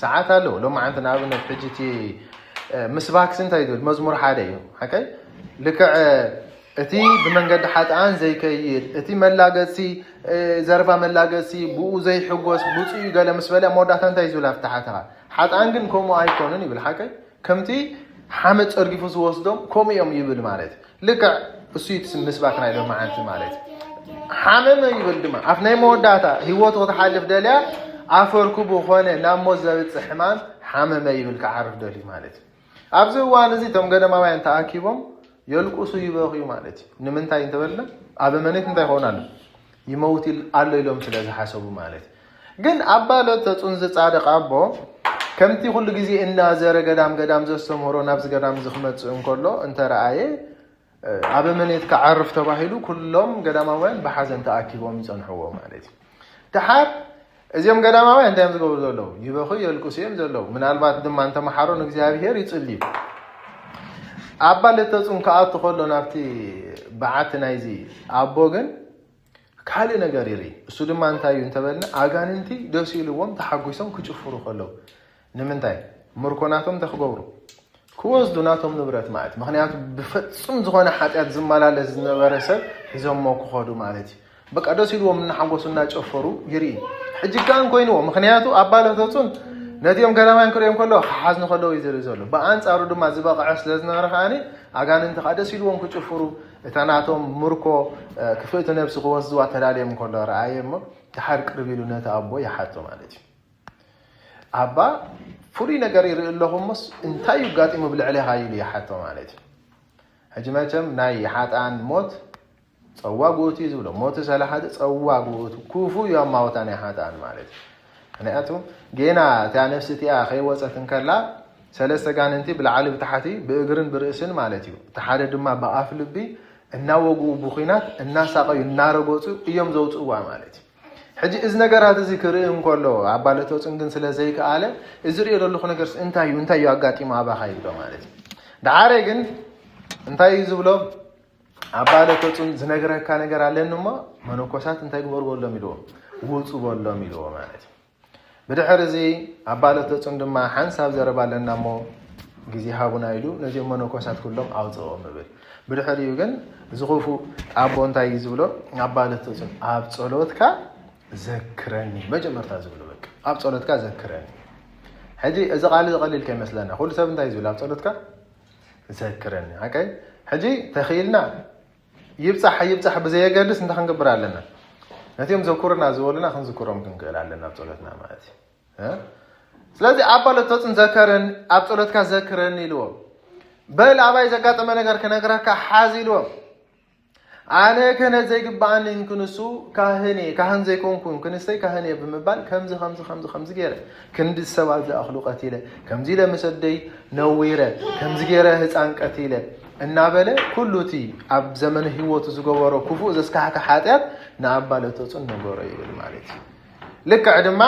ሰዓት ኣለዎ። ሎማዓንቲ ንኣብነት ሕጂ እቲ ምስባክሲ እንታይ ዝብል መዝሙር ሓደ እዩ። ሓቀይ ልክዕ እቲ ብመንገዲ ሓጥኣን ዘይከይድ እቲ መላገፂ ዘረባ መላገፂ ብኡ ዘይሕጎስ ብፁዕ እዩ ገለ ምስ በለ መወዳእታ እንታይ ዝብል ኣብቲ ሓተኻ ሓጥኣን ግን ከምኡ ኣይኮኑን ይብል። ሓቀይ ከምቲ ሓመድ ጸርጊፉ ዝወስዶም ከምኡ እዮም ይብል ማለት ልክዕ እሱ እቲ ምስባክ ናይ ሎማዓንቲ ማለት ሓመመ ይብል ድማ ኣብ ናይ መወዳእታ ህይወቱ ክትሓልፍ ደልያ ኣፈርኩቡ ኾነ ናብ ሞት ዘብጽሕ ሕማም ሓመመ ይብል ክዓርፍ ደልዩ ማለት ኣብዚ እዋን እዚ እቶም ገደማውያን ተኣኪቦም የልቁሱ ይበኽዩ ማለት እዩ። ንምንታይ እንተበልና ኣብ መኔት እንታይ ይኸውን ኣሎ ይመውት ኣሎ ኢሎም ስለ ዝሓሰቡ ማለት ግን ኣባ ለተጹን ዝጻድቕ ኣቦ ከምቲ ኩሉ ግዜ እናዘረ ገዳም ገዳም ዘስተምህሮ ናብዚ ገዳም እዚ ክመጽእ እንከሎ እንተረኣየ ኣብ መኔት ክዓርፍ ተባሂሉ ኩሎም ገዳማውያን ብሓዘን ተኣኪቦም ይጸንሕዎ ማለት እዩ። ደሓር እዚኦም ገዳማውያን እንታይ እዮም ዝገብሩ ዘለዉ? ይበኹ የልቅሱ እዮም ዘለዉ። ምናልባት ድማ እንተመሓሮ ንእግዚኣብሔር ይጽልዩ። ኣባ ለተጹን ክኣቱ ከሎ ናብቲ በዓቲ ናይዚ ኣቦ ግን ካልእ ነገር ይርኢ። እሱ ድማ እንታይ እዩ እንተበልና ኣጋንንቲ ደስ ኢልዎም ተሓጒሶም ክጭፍሩ ከለዉ ንምንታይ ምርኮናቶም እንታይ ክገብሩ ክወስዱ ናቶም ንብረት ማለት ምክንያቱ ብፈጹም ዝኾነ ሓጢኣት ዝመላለስ ዝነበረ ሰብ ሒዞሞ ክኸዱ ማለት እዩ። በቃ ደስ ኢልዎም እናሓጎሱ እናጨፈሩ ይርኢ። ሕጂ ጋን ኮይንዎ ምክንያቱ ኣባ ለተጹን ነዚኦም ገዳማውያን ክርእዮም ከለዉ ክሓዝኑ ከለዉ እዩ ዝርኢ ዘሎ። ብኣንጻሩ ድማ ዝበቕዐ ስለ ዝነበረ ከዓኒ ኣጋንንቲ ከዓ ደስ ኢልዎም ክጭፍሩ እታ ናቶም ምርኮ ክፍእቲ ነብሲ ክወስድዋ ተዳልዮም ከሎ ረኣየ እሞ ድሓር ቅርብ ኢሉ ነቲ ኣቦ ይሓቶ ማለት እዩ። ኣባ ፍሉይ ነገር ይርኢ ኣለኹ እሞስ እንታይ እዩ ኣጋጢሙ ብልዕሌኻ ኢሉ ይሓቶ ማለት እዩ። ሕጂ መቸም ናይ ሓጥኣን ሞት ፀዋግኡቱ እዩ ዝብሎ። ሞቱ ሰለ ሓጥእ ፀዋግኡቱ ክፉእ እዩ ኣማውታ ናይ ሓጥኣን ማለት እዩ። ምክንያቱ ጌና እታ ነፍሲ እቲኣ ከይወፀት እንከላ ሰለስተ ጋንንቲ ብላዕሊ ብታሕቲ ብእግርን ብርእስን ማለት እዩ። እቲ ሓደ ድማ ብኣፍ ልቢ እናወግኡ ብኹናት እናሳቐዩ እናረገፁ እዮም ዘውፅእዋ ማለት እዩ። ሕጂ እዚ ነገራት እዚ ክርኢ እንከሎ ኣባ ለተጹን ግን ስለ ዘይከኣለ እዚ ርእዮ ዘለኹ ነገርስ እንታይ እዩ እንታይ እዩ ኣጋጢሙ ኣባኻ ይብሎ ማለት እዩ። ደሓረ ግን እንታይ እዩ ዝብሎ ኣባ ለተጹን ዝነግረካ ነገር ኣለኒ እሞ መነኮሳት እንታይ ግበሩ በሎም ኢልዎ ውፁ በሎም ኢልዎ ማለት እዩ። ብድሕር እዚ ኣባ ለተጹን ድማ ሓንሳብ ዘረባ ኣለና እሞ ግዜ ሃቡና ኢሉ ነዚኦም መነኮሳት ኩሎም ኣውፅኦም ይብል። ብድሕሪኡ ግን እዚ ክፉእ ኣቦ እንታይ እዩ ዝብሎ ኣባ ለተጹን ኣብ ጸሎትካ ዘክረኒ መጀመርታ ዝብሉ በቃ ኣብ ጸሎትካ ዘክረኒ። ሕጂ እዚ ቃል እዚ ቀሊል ከይመስለና ኩሉ ሰብ እንታይ ዝብል ኣብ ጸሎትካ ዘክረኒ። ሓቀይ ሕጂ ተኽኢልና ይብጻሕ ይብጻሕ ብዘየገድስ እንታይ ክንገብር ኣለና? ነቲኦም ዘኩርና ዝበሉና ክንዝክሮም ክንክእል ኣለና ኣብ ጸሎትና ማለት እዩ። ስለዚ ኣባ ለቶጽን ዘከረን ኣብ ጸሎትካ ዘክረኒ ኢልዎም። በል ኣባይ ዘጋጠመ ነገር ክነግረካ ሓዝ ኢልዎም። ኣነ ክህነት ዘይግብኣኒ እንክንሱ ካህን እየ፣ ካህን ዘይኮንኩ እንክንሰይ ካህን እየ ብምባል ከምዚ ከምዚ ከምዚ ከምዚ ገይረ ክንዲ ሰባት ዝኣኽሉ ቀቲለ፣ ከምዚ ኢለ ምስ ኣደይ ነዊረ፣ ከምዚ ገይረ ህፃን ቀቲለ እናበለ ኩሉ እቲ ኣብ ዘመነ ህይወቱ ዝገበሮ ክፉእ ዘስካሕክሕ ሓጢኣት ንኣባ ለቶፁን ነገሮ ይብል ማለት እዩ። ልክዕ ድማ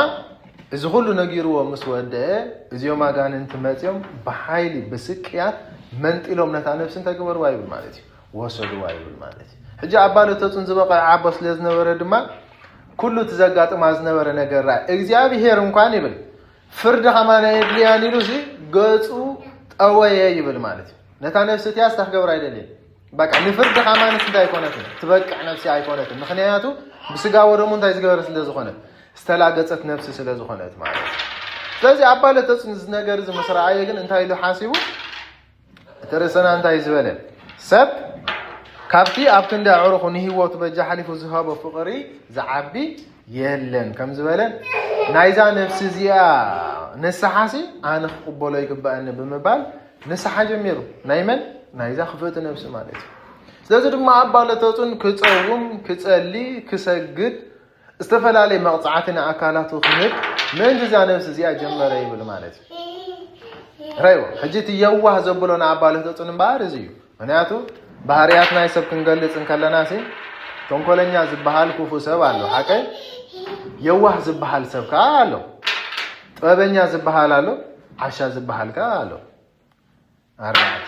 እዚ ኩሉ ነጊርዎ ምስ ወደአ እዚኦም ኣጋንንቲ መፂኦም ብሓይሊ ብስቅያት መንጢሎም ነታ ነፍሲ እንታይ ገበርዋ ይብል ማለት እዩ። ወሰድዋ ይብል ማለት እዩ። ሕጂ ኣባ ለቶጽን ዝበቐዐ ዓቦ ስለ ዝነበረ ድማ ኩሉ እቲ ዘጋጥማ ዝነበረ ነገር ራእ እግዚኣብሄር እንኳን ይብል ፍርዲ ከማን ኣየድልያን ኢሉ ሲ ገጹ ጠወየ ይብል ማለት እዩ። ነታ ነፍሲ እቲያ ስታ ክገብር ኣይደልየን። በቃ ንፍርዲ ከማንስ እንታይ ኣይኮነትን፣ ትበቅዕ ነፍሲ ኣይኮነትን። ምክንያቱ ብስጋ ወደሙ እንታይ ዝገበረ ስለ ዝኾነት፣ ዝተላገጸት ነፍሲ ስለ ዝኾነት ማለት እዩ። ስለዚ ኣባ ለቶጽን እዚ ነገር እዚ ምስ ረኣየ ግን እንታይ ኢሉ ሓሲቡ? እቲ ርእስና እንታይ ዝበለ ሰብ ካብቲ ኣብ ክንዲ ኣዕሩኹ ንህይወቱ በጃ ሓሊፉ ዝሃቦ ፍቕሪ ዝዓቢ የለን ከም ዝበለ ናይዛ ነፍሲ እዚኣ ንስሓሲ ኣነ ክቕበሎ ይግባእኒ ብምባል ንስሓ ጀሚሩ። ናይ መን? ናይዛ ክፍእቲ ነፍሲ ማለት እዩ። ስለዚ ድማ ኣባ ለቶጹን ክጸውም፣ ክጸሊ፣ ክሰግድ ዝተፈላለየ መቕጻዕቲ ንኣካላቱ ክህብ ምእንቲ እዛ ነብሲ እዚኣ ጀመረ ይብል ማለት እዩ። ረይዎ ሕጂ እቲ የዋህ ዘብሎ ንኣባ ለቶጽን እምበኣር እዚ እዩ። ምክንያቱ ባህርያት ናይ ሰብ ክንገልጽ እንከለና ሲ ተንኮለኛ ዝበሃል ክፉእ ሰብ ኣሎ ሓቀ የዋህ ዝበሃል ሰብ ከዓ ኣሎ። ጥበበኛ ዝበሃል ኣሎ። ዓሻ ዝበሃል ከዓ ኣሎ። ኣርባዕተ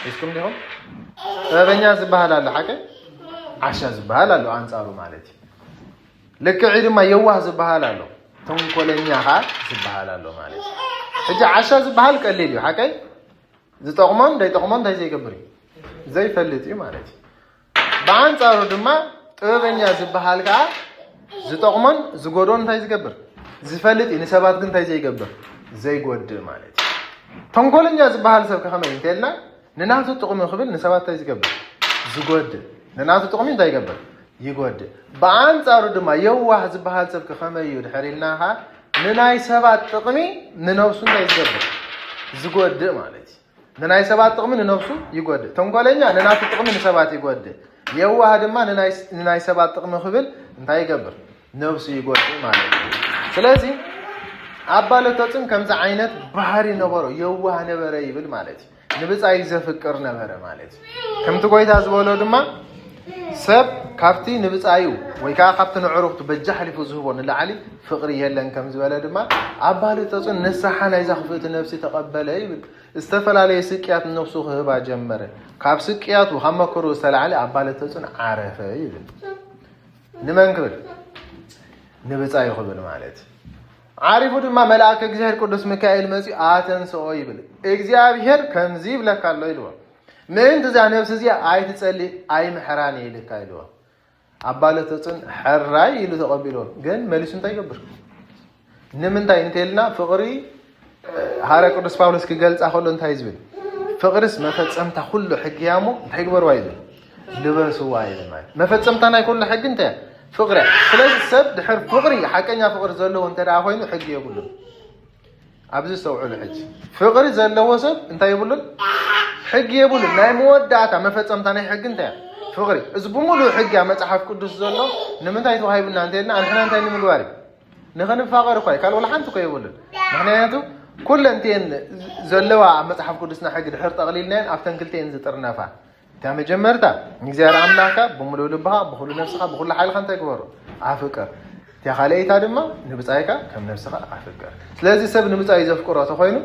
ሒዝኩም ዲኹም? ጥበበኛ ዝበሃል ኣሎ ሓቂ ዓሻ ዝበሃል ኣሎ ኣንጻሩ ማለት እዩ። ልክዕ ድማ የዋህ ዝበሃል ኣሎ ተንኮለኛ ኸዓ ዝበሃል ኣሎ ማለት እዩ። ሕጂ ዓሻ ዝበሃል ቀሊል እዩ ሓቀይ ዝጠቕሞን ዘይጠቕሞን እንታይ ዘይገብር እዩ ዘይፈልጥ እዩ ማለት እዩ። ብኣንጻሩ ድማ ጥበበኛ ዝበሃል ከዓ ዝጠቕሞን ዝጎድኦን እንታይ ዝገብር ዝፈልጥ እዩ። ንሰባት ግን እንታይ ዘይገብር ዘይጎድእ ማለት እዩ። ተንኮለኛ ዝበሃል ሰብ ከኸመይ እንተልና ንናቱ ጥቕሚ ክብል ንሰባት እንታይ ዝገብር ዝጎድእ ንናቱ ጥቕሚ እንታይ ይገብር ይጎድእ። ብኣንጻሩ ድማ የዋህ ዝበሃል ሰብ ከኸመይ እዩ ድሕር ኢልና ኸዓ ንናይ ሰባት ጥቕሚ ንነብሱ እንታይ ዝገብር ዝጎድእ ማለት እዩ። ንናይ ሰባት ጥቕሚ ንነብሱ ይጎድእ። ተንኮለኛ ንናቱ ጥቕሚ ንሰባት ይጎድእ። የዋህ ድማ ንናይ ሰባት ጥቕሚ ክብል እንታይ ይገብር ነብሱ ይጎድእ ማለት እዩ። ስለዚ ኣባ ለቶጽን ከምዚ ዓይነት ባህሪ ነበሮ የዋህ ነበረ ይብል ማለት እዩ። ንብጻይ ዘፍቅር ነበረ ማለት እዩ። ከምቲ ጎይታ ዝበሎ ድማ ሰብ ካብቲ ንብጻዩ ወይ ከዓ ካብቲ ንዕሩኽቱ በጃ ሓሊፉ ዝህቦ ንላዕሊ ፍቕሪ የለን ከም ዝበለ ድማ ኣባ ለቶጽን ንስሓ ናይዛ ክፍእቲ ነብሲ ተቐበለ ይብል። ዝተፈላለየ ስቅያት ንነፍሱ ክህባ ጀመረ። ካብ ስቅያቱ ካብ መከሩ ዝተላዕለ ኣባ ለቶጽን ዓረፈ ይብል። ንመን ክብል? ንብጻዩ ክብል ማለት። ዓሪፉ ድማ መልኣክ እግዚኣብሔር ቅዱስ ሚካኤል መጺኡ ኣተንስኦ ይብል። እግዚኣብሔር ከምዚ ይብለካ ኣሎ ኢልዎ። ምእንቲ እዛ ነብሲ እዚኣ ኣይትጸሊ ኣይምሕራን እየ ኢልካ ኢልዎ። ኣባ ለቶጽን ሕራይ ኢሉ ተቐቢልዎ። ግን መሊሱ እንታይ ይገብር? ንምንታይ እንተልና ፍቕሪ ሃረ ቅዱስ ጳውሎስ ክገልጻ ከሎ እንታይ ዝብል ፍቕርስ መፈጸምታ ኩሉ ሕጊ እያ እሞ እንታይ ግበርዋ ይብል ልበስዋ ይብል ማለት መፈጸምታ ናይ ኩሉ ሕጊ እንታይ ፍቕሪ። ስለዚ ሰብ ድሕር ፍቕሪ ሓቀኛ ፍቕሪ ዘለዎ እንተ ደኣ ኮይኑ ሕጊ የብሉን። ኣብዚ ዝተውዕሉ ሕጂ ፍቕሪ ዘለዎ ሰብ እንታይ የብሉን ሕጊ የብሉን። ናይ መወዳእታ መፈጸምታ ናይ ሕጊ እንታይ ፍቕሪ። እዚ ብምሉእ ሕጊ ኣብ መጽሓፍ ቅዱስ ዘሎ ንምንታይ ተዋሂቡና እንተልና ኣንሕና እንታይ ንምግባር እዩ ንኽንፋቐር እኳ ካልእ ወላ ሓንቲ እኮ የብሉን። ምክንያቱ ኩለን እቲአን ዘለዋ ኣብ መጽሓፍ ቅዱስና ሕጊ ድሕር ጠቕሊልናየን ኣብተን ክልተኤን ዝጥርነፋ እታ መጀመርታ ንእግዚኣብሔር ኣምላኽካ ብምሉእ ልብኻ ብኩሉ ነፍስኻ ብኩሉ ሓይልካ እንታይ ግበሮ ኣፍቅር። እቲያ ካልኣይታ ድማ ንብጻይካ ከም ነፍስኻ ኣፍቅር። ስለዚ ሰብ ንብጻዩ ዘፍቅሮ ተኮይኑ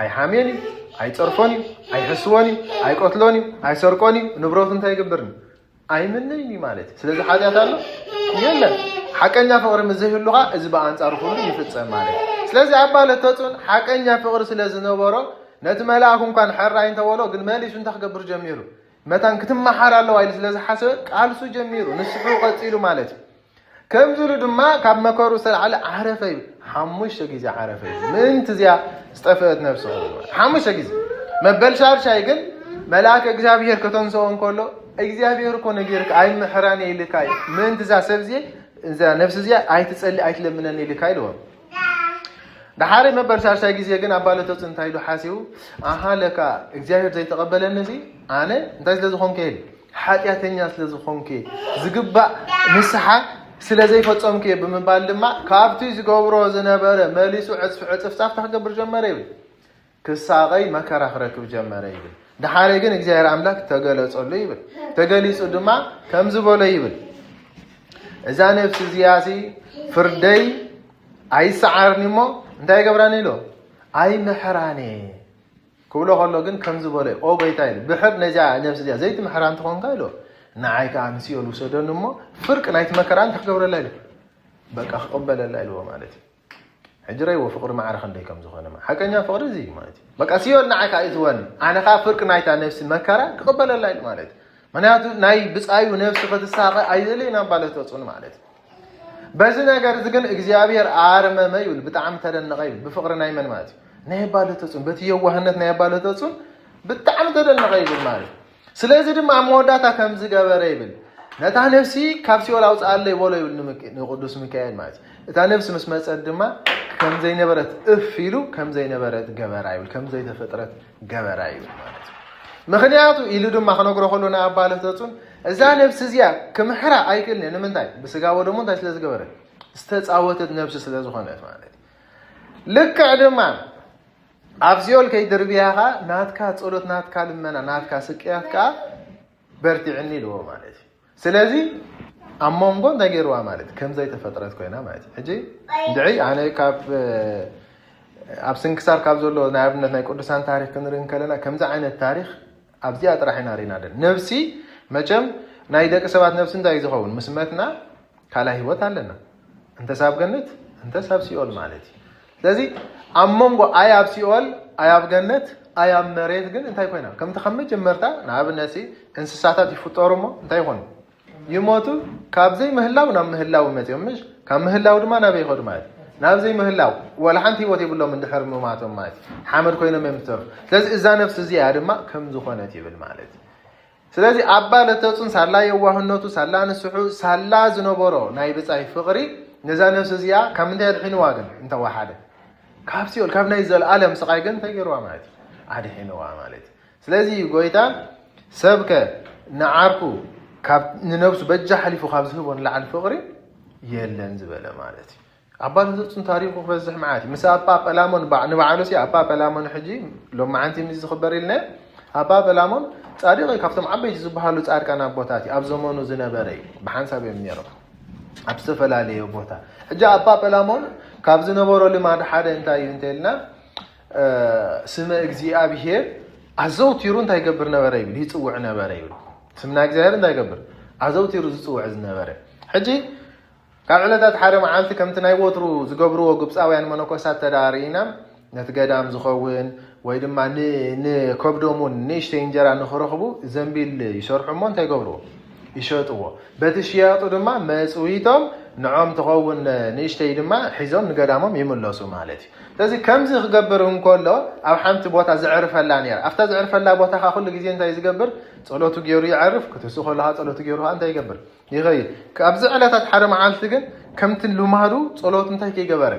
ኣይሓምዮን እዩ፣ ኣይጸርፎን እዩ፣ ኣይሕስዎን እዩ፣ ኣይቀትሎን እዩ፣ ኣይሰርቆን እዩ፣ ንብረቱ እንታይ ይግብርን ኣይምነይን እዩ ማለት እዩ። ስለዚ ሓጢኣት ኣሎ የለን። ሓቀኛ ፍቕሪ ምስ ዘይህሉኻ እዚ ብኣንጻሩ ኩሉ ይፍጸም ማለት እዩ። ስለዚ ኣባ ለተጹን ሓቀኛ ፍቕሪ ስለ ዝነበሮ ነቲ መልኣክ እንኳን ሕራይ እንተበሎ ግን መሊሱ እንታይ ክገብር ጀሚሩ? መታን ክትመሓር ኣለዋ ኢሉ ስለ ዝሓሰበ ቃልሱ ጀሚሩ ንስሑ ቀጺሉ ማለት እዩ። ከምዚ ኢሉ ድማ ካብ መከሩ ዝተላዕለ ዓረፈ ይብል። ሓሙሽተ ግዜ ዓረፈ ይብል። ምእንቲ እዚኣ ዝጠፍአት ነፍሲ ኹሉ። ሓሙሽተ ግዜ። መበል ሻድሻይ ግን መልኣከ እግዚኣብሔር ከተንስኦ እንከሎ፣ እግዚኣብሔር እኮ ነጊርካ ኣይምሕራን ኢልካ እዩ። ምእንቲ እዛ ሰብ እዚኣ፣ እዛ ነፍሲ እዚኣ ኣይትጸሊ ኣይትለምነን ኢልካ ኢልዎም። ደሓሪ መበል ሻድሻይ ግዜ ግን ኣባ ለተጹ እንታይ ኢሉ ሓሲቡ? ኣሃ ለካ እግዚኣብሔር ዘይተቐበለኒ እዚ ኣነ እንታይ ስለ ዝኾንከ ኢሉ ሓጢኣተኛ ስለ ዝኾንከ ዝግባእ ንስሓ ስለ ዘይፈጸምኩ እየ ብምባል ድማ ካብቲ ዝገብሮ ዝነበረ መሊሱ ዕጽፍ ዕጽፍ ጻፍታ ክገብር ጀመረ ይብል። ክሳቐይ መከራ ክረክብ ጀመረ ይብል። ደሓሪ ግን እግዚኣብሔር ኣምላክ ተገለጸሉ ይብል። ተገሊጹ ድማ ከምዚ በሎ ይብል። እዛ ነፍሲ እዚኣሲ ፍርደይ ኣይሰዓርኒ እሞ እንታይ ይገብራኒ ኢሎ? ኣይምሕራኒ ክብሎ ከሎ ግን ከምዚ በሎ ኦ ጎይታ ኢሉ ብሕር ነዚኣ ነፍሲ እዚኣ ዘይትምሕራ እንተኾንካ ኢሎ ንዓይ ከዓ ንሲኦል ውሰደኒ እሞ ፍርቂ ናይቲ መከራ እንታይ ክገብረላ ኢሉ በቃ ክቕበለላ ኢልዎ ማለት እዩ። ሕጂ ረይዎ ፍቕሪ ማዕረ ክንደይ ከም ዝኾነ ማ- ሓቀኛ ፍቕሪ እዚ እዩ ማለት እዩ። በቃ ሲኦል ንዓይ ከዓ ይእትወኒ ኣነ ከዓ ፍርቂ ናይታ ነፍሲ መከራ ክቕበለላ ኢሉ ማለት እዩ። ምክንያቱ ናይ ብፃዩ ነፍሲ ክትሳቐ ኣይደለይን ኣባለት ተፅኡን ማለት እዩ። በዚ ነገር እዚ ግን እግዚኣብሔር ኣርመመ ይብል፣ ብጣዕሚ ተደነቐ ይብል። ብፍቕሪ ናይ መን ማለት እዩ? ናይ ኣባለት ተፅኡን። በቲ የዋህነት ናይ ኣባለት ተፅኡን ብጣዕሚ ተደነቐ ይብል ማለት እዩ። ስለዚ ድማ ኣብ መወዳእታ ከም ዝገበረ ይብል፣ ነታ ነፍሲ ካብ ሲኦል ኣውፅኣለይ በሎ ይብል ንምክ- ንቅዱስ ሚካኤል ማለት እዩ። እታ ነፍሲ ምስ መፀት ድማ ከም ዘይነበረት እፍ ኢሉ ከም ዘይነበረት ገበራ ይብል፣ ከም ዘይተፈጥረት ገበራ ይብል ማለት እዩ። ምክንያቱ ኢሉ ድማ ክነግሮ ከሎ ንኣባለት ተፁን እዛ ነፍሲ እዚኣ ክምሕራ ኣይክእልን እየ። ንምንታይ? ብስጋ ወደሙ እንታይ ስለ ዝገበረት? ዝተፃወተት ነፍሲ ስለ ዝኾነት ማለት እዩ። ልክዕ ድማ ኣብ ሲኦል ከይድርብያኻ ናትካ ፀሎት፣ ናትካ ልመና፣ ናትካ ስቅያት ከዓ በርቲዕኒ ኢልዎ ማለት እዩ። ስለዚ ኣብ መንጎ እንታይ ገይርዋ ማለት ከም ዘይተፈጥረት ኮይና ማለት እዩ። ሕጂ እንድዒ ኣነ ካብ ኣብ ስንክሳር ካብ ዘሎ ናይ ኣብነት ናይ ቅዱሳን ታሪክ ክንርኢ እንከለና ከምዚ ዓይነት ታሪክ ኣብዚኣ ጥራሕ ኢና ርኢና ደን ነብሲ መቸም ናይ ደቂ ሰባት ነብሲ እንታይ ዝኸውን ምስ መትና ካልኣይ ህይወት ኣለና። እንተስ ኣብ ገነት እንተስ ኣብ ሲኦል ማለት እዩ። ስለዚ ኣብ መንጎ ኣይ ኣብ ሲኦል ኣይ ኣብ ገነት ኣይ ኣብ መሬት ግን እንታይ ኮይና ከምቲ ካብ መጀመርታ ንኣብነት ሲ እንስሳታት ይፍጠሩ እሞ እንታይ ይኾኑ ይሞቱ። ካብ ዘይምህላው ናብ ምህላው መፅኦም ምሽ ካብ ምህላው ድማ ናበይ ይኸዱ ማለት እዩ። ናብ ዘይምህላው ወላ ሓንቲ ህይወት የብሎም እንድሕር ምማቶም ማለት እዩ። ሓመድ ኮይኖም እዮም ዝተርፉ። ስለዚ እዛ ነፍሲ እዚኣ ድማ ከም ዝኾነት ይብል ማለት እዩ። ስለዚ ኣባ ለተፁን ሳላ የዋህነቱ ሳላ ንስሑ ሳላ ዝነበሮ ናይ ብፃይ ፍቕሪ ነዛ ነፍሲ እዚኣ ካብ ምንታይ ኣድሒንዋ ግን እንተወሓደ ካብ ሲኦል ካብ ናይ ዘለኣለም ስቓይ ግን እንታይ ገይርዋ ማለት እዩ ኣድሒንዋ ማለት እዩ። ስለዚ እዩ ጎይታ ሰብከ ንዓርኩ ካብ ንነብሱ በጃ ሓሊፉ ካብ ዝህቦ ንላዕሊ ፍቕሪ የለን ዝበለ ማለት እዩ። ኣባ ለተፁን ታሪኩ ክበዝሕ መዓት እዩ። ምስ ኣባ ጳላሞን ንባዕሉ ሲ ኣባ ጳላሞን ሕጂ ሎማዓንቲ ምስ ዝኽበር ኢልና ኣባ ጳላሞን ፃድቕ እዩ። ካብቶም ዓበይቲ ዝበሃሉ ፃድቃን ኣቦታት እዩ። ኣብ ዘመኑ ዝነበረ እዩ። ብሓንሳብ እዮም ነይሮም ኣብ ዝተፈላለየ ቦታ። ሕጂ ኣባ ጳላሞን ካብ ዝነበሮ ልማድ ሓደ እንታይ እዩ እንተልና ስመ እግዚኣብሄር ኣዘውቲሩ እንታይ ይገብር ነበረ ይብል ይፅውዕ ነበረ ይብል። ስምና እግዚኣብሔር እንታይ ይገብር ኣዘውቲሩ ዝፅውዕ ዝነበረ። ሕጂ ካብ ዕለታት ሓደ መዓልቲ ከምቲ ናይ ወትሩ ዝገብርዎ ግብፃውያን መነኮሳት ተዳርኢና ነቲ ገዳም ዝኸውን ወይ ድማ ንከብዶም እውን ንእሽተይ እንጀራ ንክረኽቡ ዘንቢል ይሰርሑ እሞ እንታይ ይገብርዎ ይሸጥዎ። በቲ ሽያጡ ድማ መፅዊቶም ንዖም ትኸውን ንእሽተይ ድማ ሒዞም ንገዳሞም ይምለሱ ማለት እዩ። ስለዚ ከምዚ ክገብር እንከሎ ኣብ ሓንቲ ቦታ ዘዕርፈላ ነይራ። ኣብታ ዘዕርፈላ ቦታ ከዓ ኩሉ ግዜ እንታይ ዝገብር ፀሎቱ ገይሩ ይዓርፍ። ክትሱ ከለካ ፀሎቱ ገይሩ ከዓ እንታይ ይገብር ይኸይድ። ኣብዚ ዕለታት ሓደ መዓልቲ ግን ከምቲ ልማዱ ፀሎቱ እንታይ ከይገበረ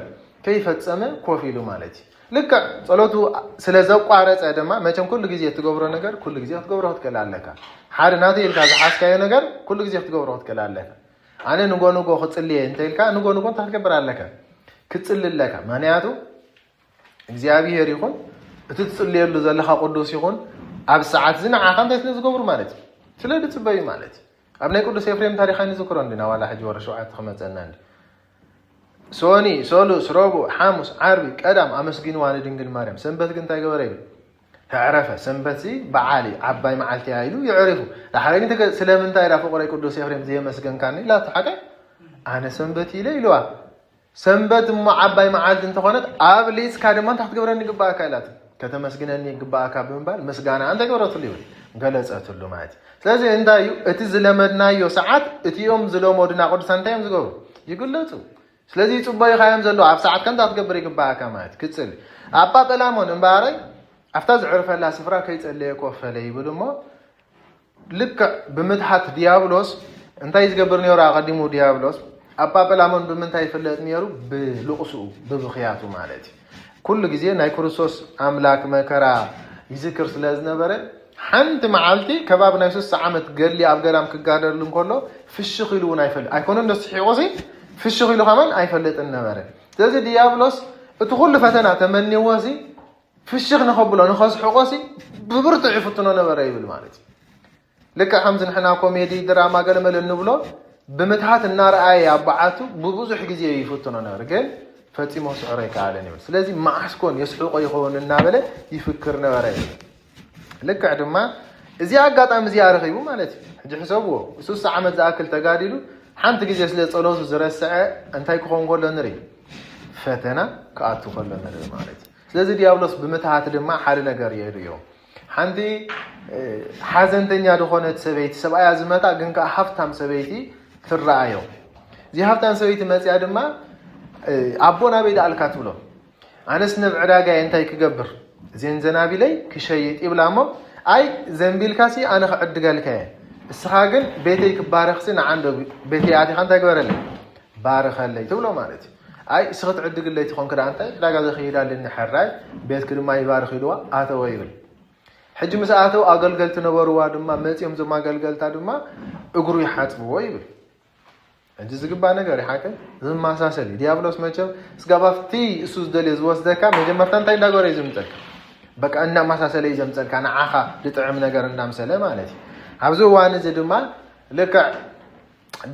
ከይፈፀመ ኮፍ ኢሉ ማለት እዩ። ልክዕ ፀሎቱ ስለ ዘቋረፀ ድማ መቸም ኩሉ ግዜ እትገብሮ ነገር ኩሉ ግዜ ክትገብሮ ክትክእል ኣለካ። ሓደ ናተይ ኢልካ ዝሓዝካዮ ነገር ኩሉ ግዜ ክትገብሮ ክትክእል ኣለካ። ኣነ ንጎ ንጎ ክፅልየ እንተ ኢልካ ንጎ ንጎ እንታይ ክትገብር ኣለካ? ክትፅሊ ኣለካ። ምክንያቱ እግዚኣብሄር ይኹን እቲ ትፅልየሉ ዘለካ ቅዱስ ይኹን ኣብ ሰዓት እዚ ንዓኻ እንታይ ስለ ዝገብሩ ማለት እዩ ስለ ዝፅበዩ ማለት እዩ። ኣብ ናይ ቅዱስ ኤፍሬም ታሪክ ኣይንዝክሮ እንዲና ዋላ ሕጂ ወረ ሸውዓተ ክመፀና እንዲ ሶኒ፣ ሶሉስ፣ ረቡዕ፣ ሓሙስ፣ ዓርቢ፣ ቀዳም ኣመስጊንዋ ንድንግል ማርያም። ሰንበት ግን እንታይ ገበረ ይብል? ተዕረፈ። ሰንበት ሲ በዓል እዩ፣ ዓባይ መዓልቲ እያ ኢሉ የዕሪፉ። ዳሕራይ ግን ተገ- ስለምንታይ ኢላ ፍቁረይ ቅዱስ ኤፍሬም ዘየመስገንካኒ ኢላቶ። ሓቀ ኣነ ሰንበት ኢለ ኢልዋ። ሰንበት እሞ ዓባይ መዓልቲ እንተኾነት ኣብሊፅካ ድማ እንታይ ክትገብረኒ ይግባእካ ኢላቶ። ከተመስግነኒ ይግባእካ ብምባል ምስጋና እንታይ ገበረትሉ ይብል ገለፀትሉ ማለት እዩ። ስለዚ እንታይ እዩ እቲ ዝለመድናዮ ሰዓት እቲኦም ዝለመዱና ቅዱሳን እንታይ እዮም ዝገብሩ? ይግለጹ። ስለዚ ይጽበዩኻ እዮም ዘለዉ። ኣብ ሰዓት ከምታ ክትገብር ይግባእካ ማለት ክጽል ኣባ ጴላሞን እምበኣረይ ኣብታ ዝዕርፈላ ስፍራ ከይጸለየ ኮፈለ ይብል እሞ ልክዕ ብምትሃት ዲያብሎስ እንታይ ዝገብር ነይሩ? ኣቐዲሙ ዲያብሎስ ኣባ ጴላሞን ብምንታይ ይፍለጥ ነይሩ? ብልቕስኡ፣ ብብኽያቱ ማለት እዩ። ኩሉ ግዜ ናይ ክርስቶስ ኣምላክ መከራ ይዝክር ስለ ዝነበረ ሓንቲ መዓልቲ ከባቢ ናይ ሱሳ ዓመት ገድሊ ኣብ ገዳም ክጋደል እንከሎ ፍሽኽ ኢሉ እውን ኣይፈልጥ ኣይኮነ እንዶ ስሒቑሲ ፍሽኽ ኢሉ ከማን ኣይፈልጥን ነበረ። ስለዚ ዲያብሎስ እቲ ኩሉ ፈተና ተመኒዎሲ ፍሽኽ ንኸብሎ ንኸስሕቆሲ ብብርቱዕ ይፍትኖ ነበረ ይብል ማለት እዩ። ልክዕ ከምዚ ንሕና ኮሜዲ ድራማ ገለመለ እንብሎ ብምትሃት እናረኣየ ኣብ በዓቱ ብብዙሕ ግዜ ይፍትኖ ነበር ግን ፈፂሞ ስዕሮ ይከኣለን ይብል። ስለዚ መዓስኮን የስሕቆ ይኸውን እናበለ ይፍክር ነበረ ይብል። ልክዕ ድማ እዚ ኣጋጣሚ እዚኣ ረኺቡ ማለት እዩ። ሕጂ ሕሰብዎ፣ ሱሳ ዓመት ዝኣክል ተጋዲሉ ሓንቲ ግዜ ስለ ጸሎቱ ዝረስዐ እንታይ ክኸውን ከሎ ንርኢ? ፈተና ክኣቱ ከሎ ንርኢ ማለት እዩ። ስለዚ ዲያብሎስ ብምትሃት ድማ ሓደ ነገር የርእዮ። ሓንቲ ሓዘንተኛ ዝኾነት ሰበይቲ ሰብኣያ ዝመታ ግን ከዓ ሃፍታም ሰበይቲ ትረኣዮ። እዚ ሃፍታም ሰበይቲ መፅያ ድማ ኣቦ ናበይ ደኣልካ ትብሎ። ኣነስ ነብ ዕዳጋየ እንታይ ክገብር እዜን ዘናቢለይ ክሸይጥ ይብላ እሞ ኣይ ዘንቢልካሲ ኣነ ክዕድገልካ እየ። እስኻ ግን ቤተይ ክባረኽሲ ንዓንዶ ቤተይ ኣቲኻ እንታይ ግበረለይ ባርኸለይ ትብሎ ማለት እዩ። ኣይ እስኺ ትዕድግለይ ትኾንክ ደኣ እንታይ ዕዳጋ ዘኽይድ ኣለኒ ሕራይ ቤትኪ ድማ ይባርኽ ኢልዋ ኣተወ ይብል። ሕጂ ምስ ኣተው ኣገልገልቲ ነበርዋ ድማ መጺኦም ዞም ኣገልገልታ ድማ እግሩ ይሓጽብዎ ይብል። ሕጂ ዝግባ ነገር ይሓቅን ዝመሳሰል እዩ። ዲያብሎስ መቸም ስጋብ ኣብቲ እሱ ዝደልዮ ዝወስደካ መጀመርታ እንታይ እንዳገበረ እዩ ዝምፀልካ? በቃ እናመሳሰለ እዩ ዘምፀልካ ንዓኻ ዝጥዕም ነገር እንዳምሰለ ማለት እዩ። ኣብዚ እዋን እዚ ድማ ልክዕ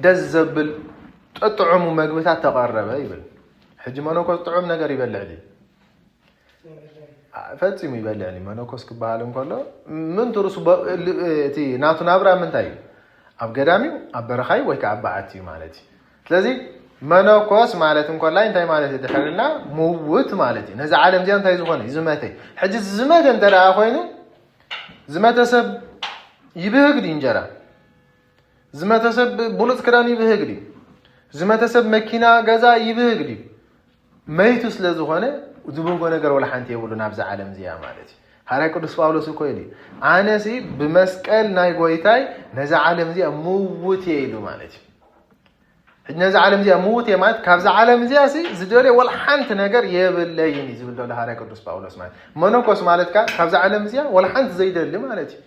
ደስ ዘብል ጥዑሙ መግብታት ተቐረበ ይብል። ሕጂ መነኮስ ጥዑም ነገር ይበልዕ ድዩ? ፈፂሙ ይበልዕ ድዩ? መነኮስ ክበሃል እንከሎ ምን ትርሱ እቲ ናቱ ናብራ ምንታይ እዩ? ኣብ ገዳም እዩ ኣብ በረኻ እዩ ወይ ከዓ ኣብ በዓቲ እዩ ማለት እዩ። ስለዚ መነኮስ ማለት እንኮላይ እንታይ ማለት እዩ ድሕርልና ምውት ማለት እዩ። ነዚ ዓለም እዚኣ እንታይ ዝኾነ እዩ ዝመተ። ሕጂ ዝመተ እንተ ደኣ ኮይኑ ዝመተ ሰብ ይብህግ ድዩ እንጀራ? ዝመተ ሰብ ብሉፅ ክዳን ይብህግ ድዩ? ዝመተ ሰብ መኪና ገዛ ይብህግ ድዩ? መይቱ ስለ ዝኾነ ዝብህጎ ነገር ወላ ሓንቲ የብሉ ናብዛ ዓለም እዚኣ ማለት እዩ። ሃርያ ቅዱስ ጳውሎስ እኮ ኢሉ ኣነሲ ብመስቀል ናይ ጎይታይ ነዛ ዓለም እዚኣ ምውት እየ ኢሉ ማለት እዩ። ሕጂ ነዛ ዓለም እዚኣ ምውት እየ ማለት ካብዛ ዓለም እዚኣ ሲ ዝደልዮ ወላ ሓንቲ ነገር የብለይን እዩ ዝብል ዘሎ ሃርያ ቅዱስ ጳውሎስ ማለት መነኮስ ማለት ካ ካብዛ ዓለም እዚኣ ወላ ሓንቲ ዘይደሊ ማለት እዩ።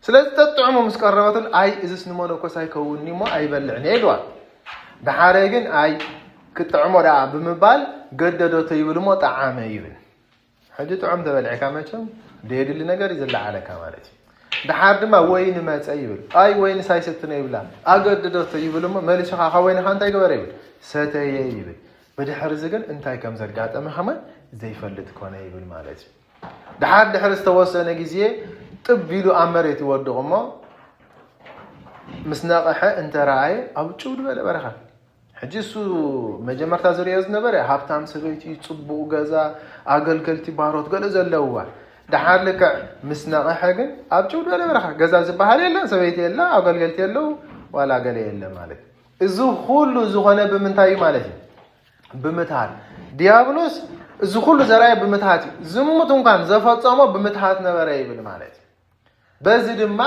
ስለዚ ጠጥዕሙ ምስ ቀረበትሉ ኣይ እዝስ ንመነኮስ ኣይከውንኒ እሞ ኣይበልዕን እየ ኢልዋ። ደሓረ ግን ኣይ ክጥዕሞ ደኣ ብምባል ገደደቶ ይብል እሞ ጠዓመ ይብል። ሕጂ ጥዑም ተበልዕካ መቸም ደየድሊ ነገር እዩ ዝለዓለካ ማለት እዩ። ደሓር ድማ ወይኒ መፀ ይብል ኣይ ወይኒ ሳይሰትነ ይብላ ኣገድደቶ ይብል እሞ መሊሱ ከዓ ካብ ወይንካ እንታይ ገበረ ይብል ሰተየ ይብል። ብድሕር እዚ ግን እንታይ ከም ዘጋጠመ ከማን ዘይፈልጥ ኮነ ይብል ማለት እዩ። ደሓር ድሕሪ ዝተወሰነ ግዜ ጥብ ኢሉ ኣብ መሬት ይወድቕ እሞ ምስ ነቕሐ እንተረኣየ ኣብ ጭው ዝበለ በረኻ። ሕጂ እሱ መጀመርታ ዝሪኦ ዝነበረ ሃብታም ሰበይቲ፣ ፅቡቕ ገዛ፣ ኣገልገልቲ ባሮት ገለ ዘለውዋ። ደሓር ልክዕ ምስ ነቕሐ ግን ኣብ ጭው ዝበለ በረኻ። ገዛ ዝበሃል የለን፣ ሰበይቲ የላ፣ ኣገልገልቲ የለው፣ ዋላ ገለ የለ ማለት እዩ። እዚ ኩሉ ዝኾነ ብምንታይ እዩ ማለት እዩ? ብምትሃት። ዲያብሎስ እዚ ኩሉ ዘርኣየ ብምትሃት እዩ። ዝሙት እንኳን ዘፈጸሞ ብምትሃት ነበረ ይብል ማለት እዩ። በዚ ድማ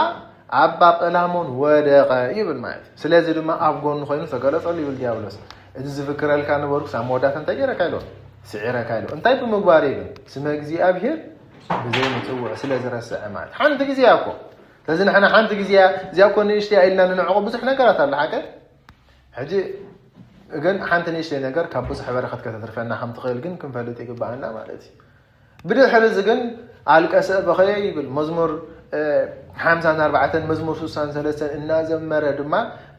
ኣባ ጴላሞን ወደቐ ይብል ማለት እዩ። ስለዚ ድማ ኣብ ጎኑ ኮይኑ ተገለጸሉ ይብል ዲያብሎስ። እዚ ዝፍክረልካ ነበርኩ ሳብ መወዳእታ እንታይ ገይረካ ኢሎ ስዒረካ ኢሎ። እንታይ ብምግባር ይብል ስመ እግዚኣብሔር ብዘይ ምጽውዕ ስለ ዝረስዐ ማለት ሓንቲ ግዜ እኮ ስለዚ ንሕና ሓንቲ ግዜ እዚኣ እኮ ንእሽተያ ኢልና ንንዕቆ ብዙሕ ነገራት ኣሎ ሓቀ ሕጂ ግን ሓንቲ ንእሽተይ ነገር ካብ ብዙሕ በረኸት ከተትርፈና ከም ትኽእል ግን ክንፈልጥ ይግባኣና ማለት እዩ። ብድሕሪ እዚ ግን ኣልቀሰ በኸየ ይብል መዝሙር ሓምሳን ኣርባዕተን መዝሙር ሱሳን ሰለስተን እናዘመረ ድማ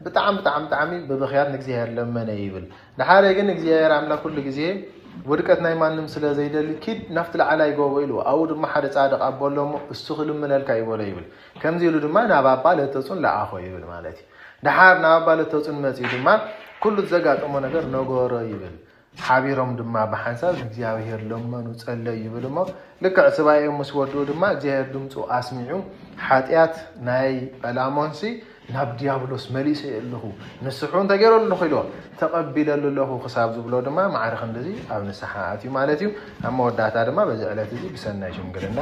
ብጣዕሚ ብጣዕሚ ብጣዕሚ ብብኽያት ንእግዚኣብሔር ለመነ ይብል። ድሓረ ግን እግዚኣብሔር ኣምላክ ኩሉ ግዜ ውድቀት ናይ ማንም ስለ ዘይደሊ ኪድ ናብቲ ላዕላይ ጎቦ ኢልዎ ኣብኡ ድማ ሓደ ጻድቕ ኣቦ ኣሎ እሞ እሱ ክልምነልካ ይበሎ ይብል። ከምዚ ኢሉ ድማ ናብ ኣባ ለተጹን ለኣኾ ይብል ማለት እዩ። ደሓር ናብ ኣባ ለተጹን መጺኡ ድማ ኩሉ ዘጋጠሞ ነገር ነገሮ ይብል። ሓቢሮም ድማ ብሓንሳብ ንእግዚኣብሔር ለመኑ ጸለዩ ይብል እሞ ልክዕ ስባኤ ምስ ወድኡ ድማ እግዚኣብሔር ድምፁ ኣስሚዑ ሓጢኣት ናይ ጳላሞንሲ ናብ ዲያብሎስ መሊሰ ኣለኹ፣ ንስሑ እንታይ ገይረሉ ኣለኹ ኢልዎ፣ ተቐቢለሉ ኣለኹ ክሳብ ዝብሎ ድማ ማዕረ ክንድዚ ኣብ ንስሓ ኣትዩ ማለት እዩ። ኣብ መወዳእታ ድማ በዚ ዕለት እዚ ብሰናይ ሽምግልና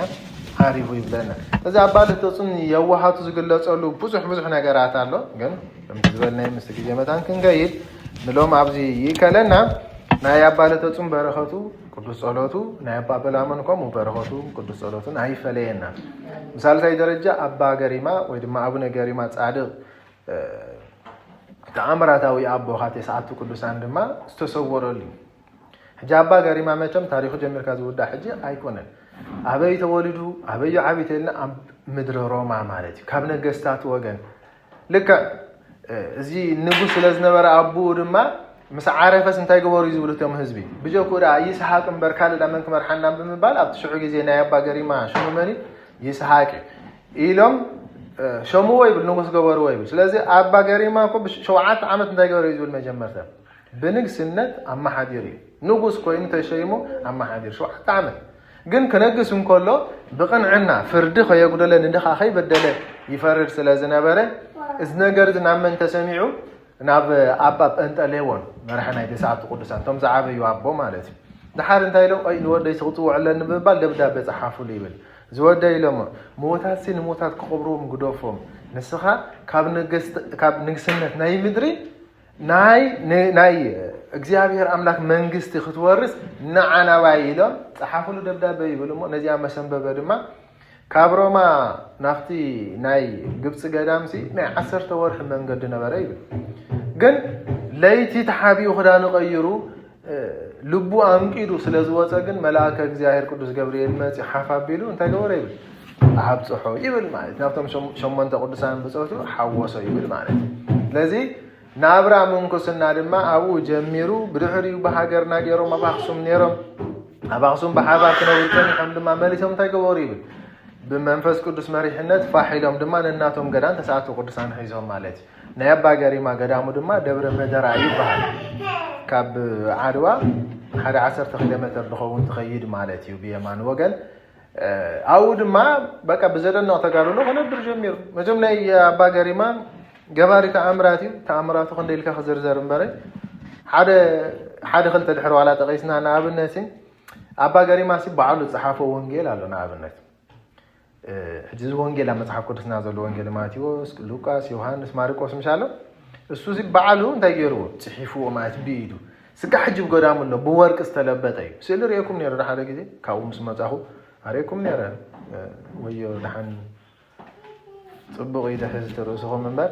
ዓሪፉ ይብለና። እዚ ኣባ ልተጹን የዋሃቱ ዝግለጸሉ ብዙሕ ብዙሕ ነገራት ኣሎ፣ ግን ከምቲ ዝበልናዮ ምስቲ ግዜ መታን ክንከይድ ንሎም ኣብዚ ይከለና። ናይ ኣባ ልተጹን በረኸቱ ቅዱስ ጸሎቱ፣ ናይ ኣባ በላሞን ከምኡ በረኸቱ ቅዱስ ጸሎቱን ኣይፈለየና። ብሳልሳይ ደረጃ ኣባ ገሪማ ወይ ድማ ኣቡነ ገሪማ ጻድቕ ተኣምራታዊ ኣቦ ካብ ተስዓቱ ቅዱሳን ድማ ዝተሰወረሉ እዩ። ሕጂ ኣባ ገሪማ መቸም ታሪኹ ጀሚርካ ዝውዳእ ሕጂ ኣይኮነን። ኣበይ ተወሊዱ ኣበይ ዓቢ ተልና ኣብ ምድሪ ሮማ ማለት እዩ። ካብ ነገስታት ወገን ልክዕ እዚ ንጉስ ስለ ዝነበረ ኣቦኡ ድማ ምስ ዓረፈስ እንታይ ገበሩ እዩ ዝብሉ እቶም ህዝቢ። ብጀክኡ ደኣ ይስሓቅ እምበር ካልእ ደኣ መን ክመርሓና ብምባል ኣብቲ ሽዑ ግዜ ናይ ኣባ ገሪማ ሽሙ መን እዩ? ይስሓቅ እዩ ኢሎም ሸምዎ ይብል፣ ንጉስ ገበርዎ ይብል። ስለዚ ኣባ ገሪማ እኮ ብሸውዓተ ዓመት እንታይ ገበረ እዩ ዝብል መጀመርታ ብንግስነት ኣመሓዲሩ እዩ። ንጉስ ኮይኑ ተሸይሙ ኣመሓዲሩ ሸውዓተ ዓመት። ግን ክነግስ እንከሎ ብቕንዕና ፍርዲ ከየጉደለ ንድኻ ከይበደለ ይፈርድ ስለ ዝነበረ እዚ ነገር እዚ ናብ መን ተሰሚዑ? ናብ ኣባ ጴንጠሌዎን መራሒ ናይ ተስዓቱ ቅዱሳን እቶም ዝዓበዩ ኣቦ ማለት እዩ። ድሓር እንታይ ኢሎም? ኣይ ንወደይ ስቕፅዎ ዕለኒ ብምባል ደብዳቤ ፀሓፉሉ ይብል። ዝወደይ ኢሎሞ ምወታትሲ ንሞታት ክቐብርዎም ግደፎም፣ ንስኻ ካብ ንግስነት ናይ ምድሪ ናይ እግዚኣብሔር ኣምላክ መንግስቲ ክትወርስ ንዓናባይ ኢሎም ፀሓፍሉ ደብዳቤ ይብል እሞ ነዚኣ መሰንበበ ድማ ካብ ሮማ ናብቲ ናይ ግብፂ ገዳምሲ ናይ ዓሰርተ ወርሒ መንገዲ ነበረ ይብል። ግን ለይቲ ተሓቢኡ ክዳኑ ቀይሩ ልቡ ኣንቂዱ ስለ ዝወፀ ግን መልኣከ እግዚኣብሔር ቅዱስ ገብርኤል መፂ ሓፍ ኣቢሉ እንታይ ገበረ ይብል ኣብፅሖ ይብል ማለት ናብቶም ሸሞንተ ቅዱሳን ብፆቱ ሓወሶ ይብል ማለት እዩ። ስለዚ ናብራ ምንኩስና ድማ ኣብኡ ጀሚሩ ብድሕሪኡ ብሃገርና ገይሮም ኣብ ኣክሱም ነይሮም ኣብ ኣክሱም ብሓባር ክነብሩ ፀኒሖም ድማ መሊሶም እንታይ ገበሩ ይብል ብመንፈስ ቅዱስ መሪሕነት ፋሕ ኢሎም ድማ ነናቶም ገዳም ተስዓቱ ቅዱሳን ሒዞም ማለት እዩ። ናይ ኣባ ገሪማ ገዳሙ ድማ ደብረ መደራ ይበሃል። ካብ ዓድዋ ሓደ ዓሰርተ ኪሎ ሜትር ዝኸውን ትኸይድ ማለት እዩ ብየማን ወገን። ኣብኡ ድማ በቃ ብዘደንቕ ተጋድሎ ክነብር ጀሚሩ። መቸም ናይ ኣባ ገሪማ ገባሪ ተኣምራት እዩ። ተኣምራቱ ክንደ ኢልካ ክዝርዘር እምበረ ሓደ ሓደ ክልተ ድሕሪ ዋላ ጠቒስና ንኣብነት ኣባ ገሪማ ሲ ባዕሉ ዝፀሓፎ ወንጌል ኣሎ ንኣብነት ሕጂ እዚ ወንጌል ኣብ መፅሓፍ ቅዱስና ዘሎ ወንጌል ማቴዎስ፣ ሉቃስ፣ ዮሃንስ፣ ማርቆስ ምሻሎ እሱ ሲ ባዕሉ እንታይ ገይርዎ ፅሒፍዎ ማለት ብኢዱ ስጋ ሕጂ ብገዳሙ ኣሎ ብወርቂ ዝተለበጠ እዩ። ስእሊ ርእየኩም ነይረ ሓደ ግዜ ካብኡ ምስ መፃኹ ኣርእየኩም ነይረ። ወዮ ደሓን ፅቡቕ እዩ ድሕዝቲ ርእስኹም እምበር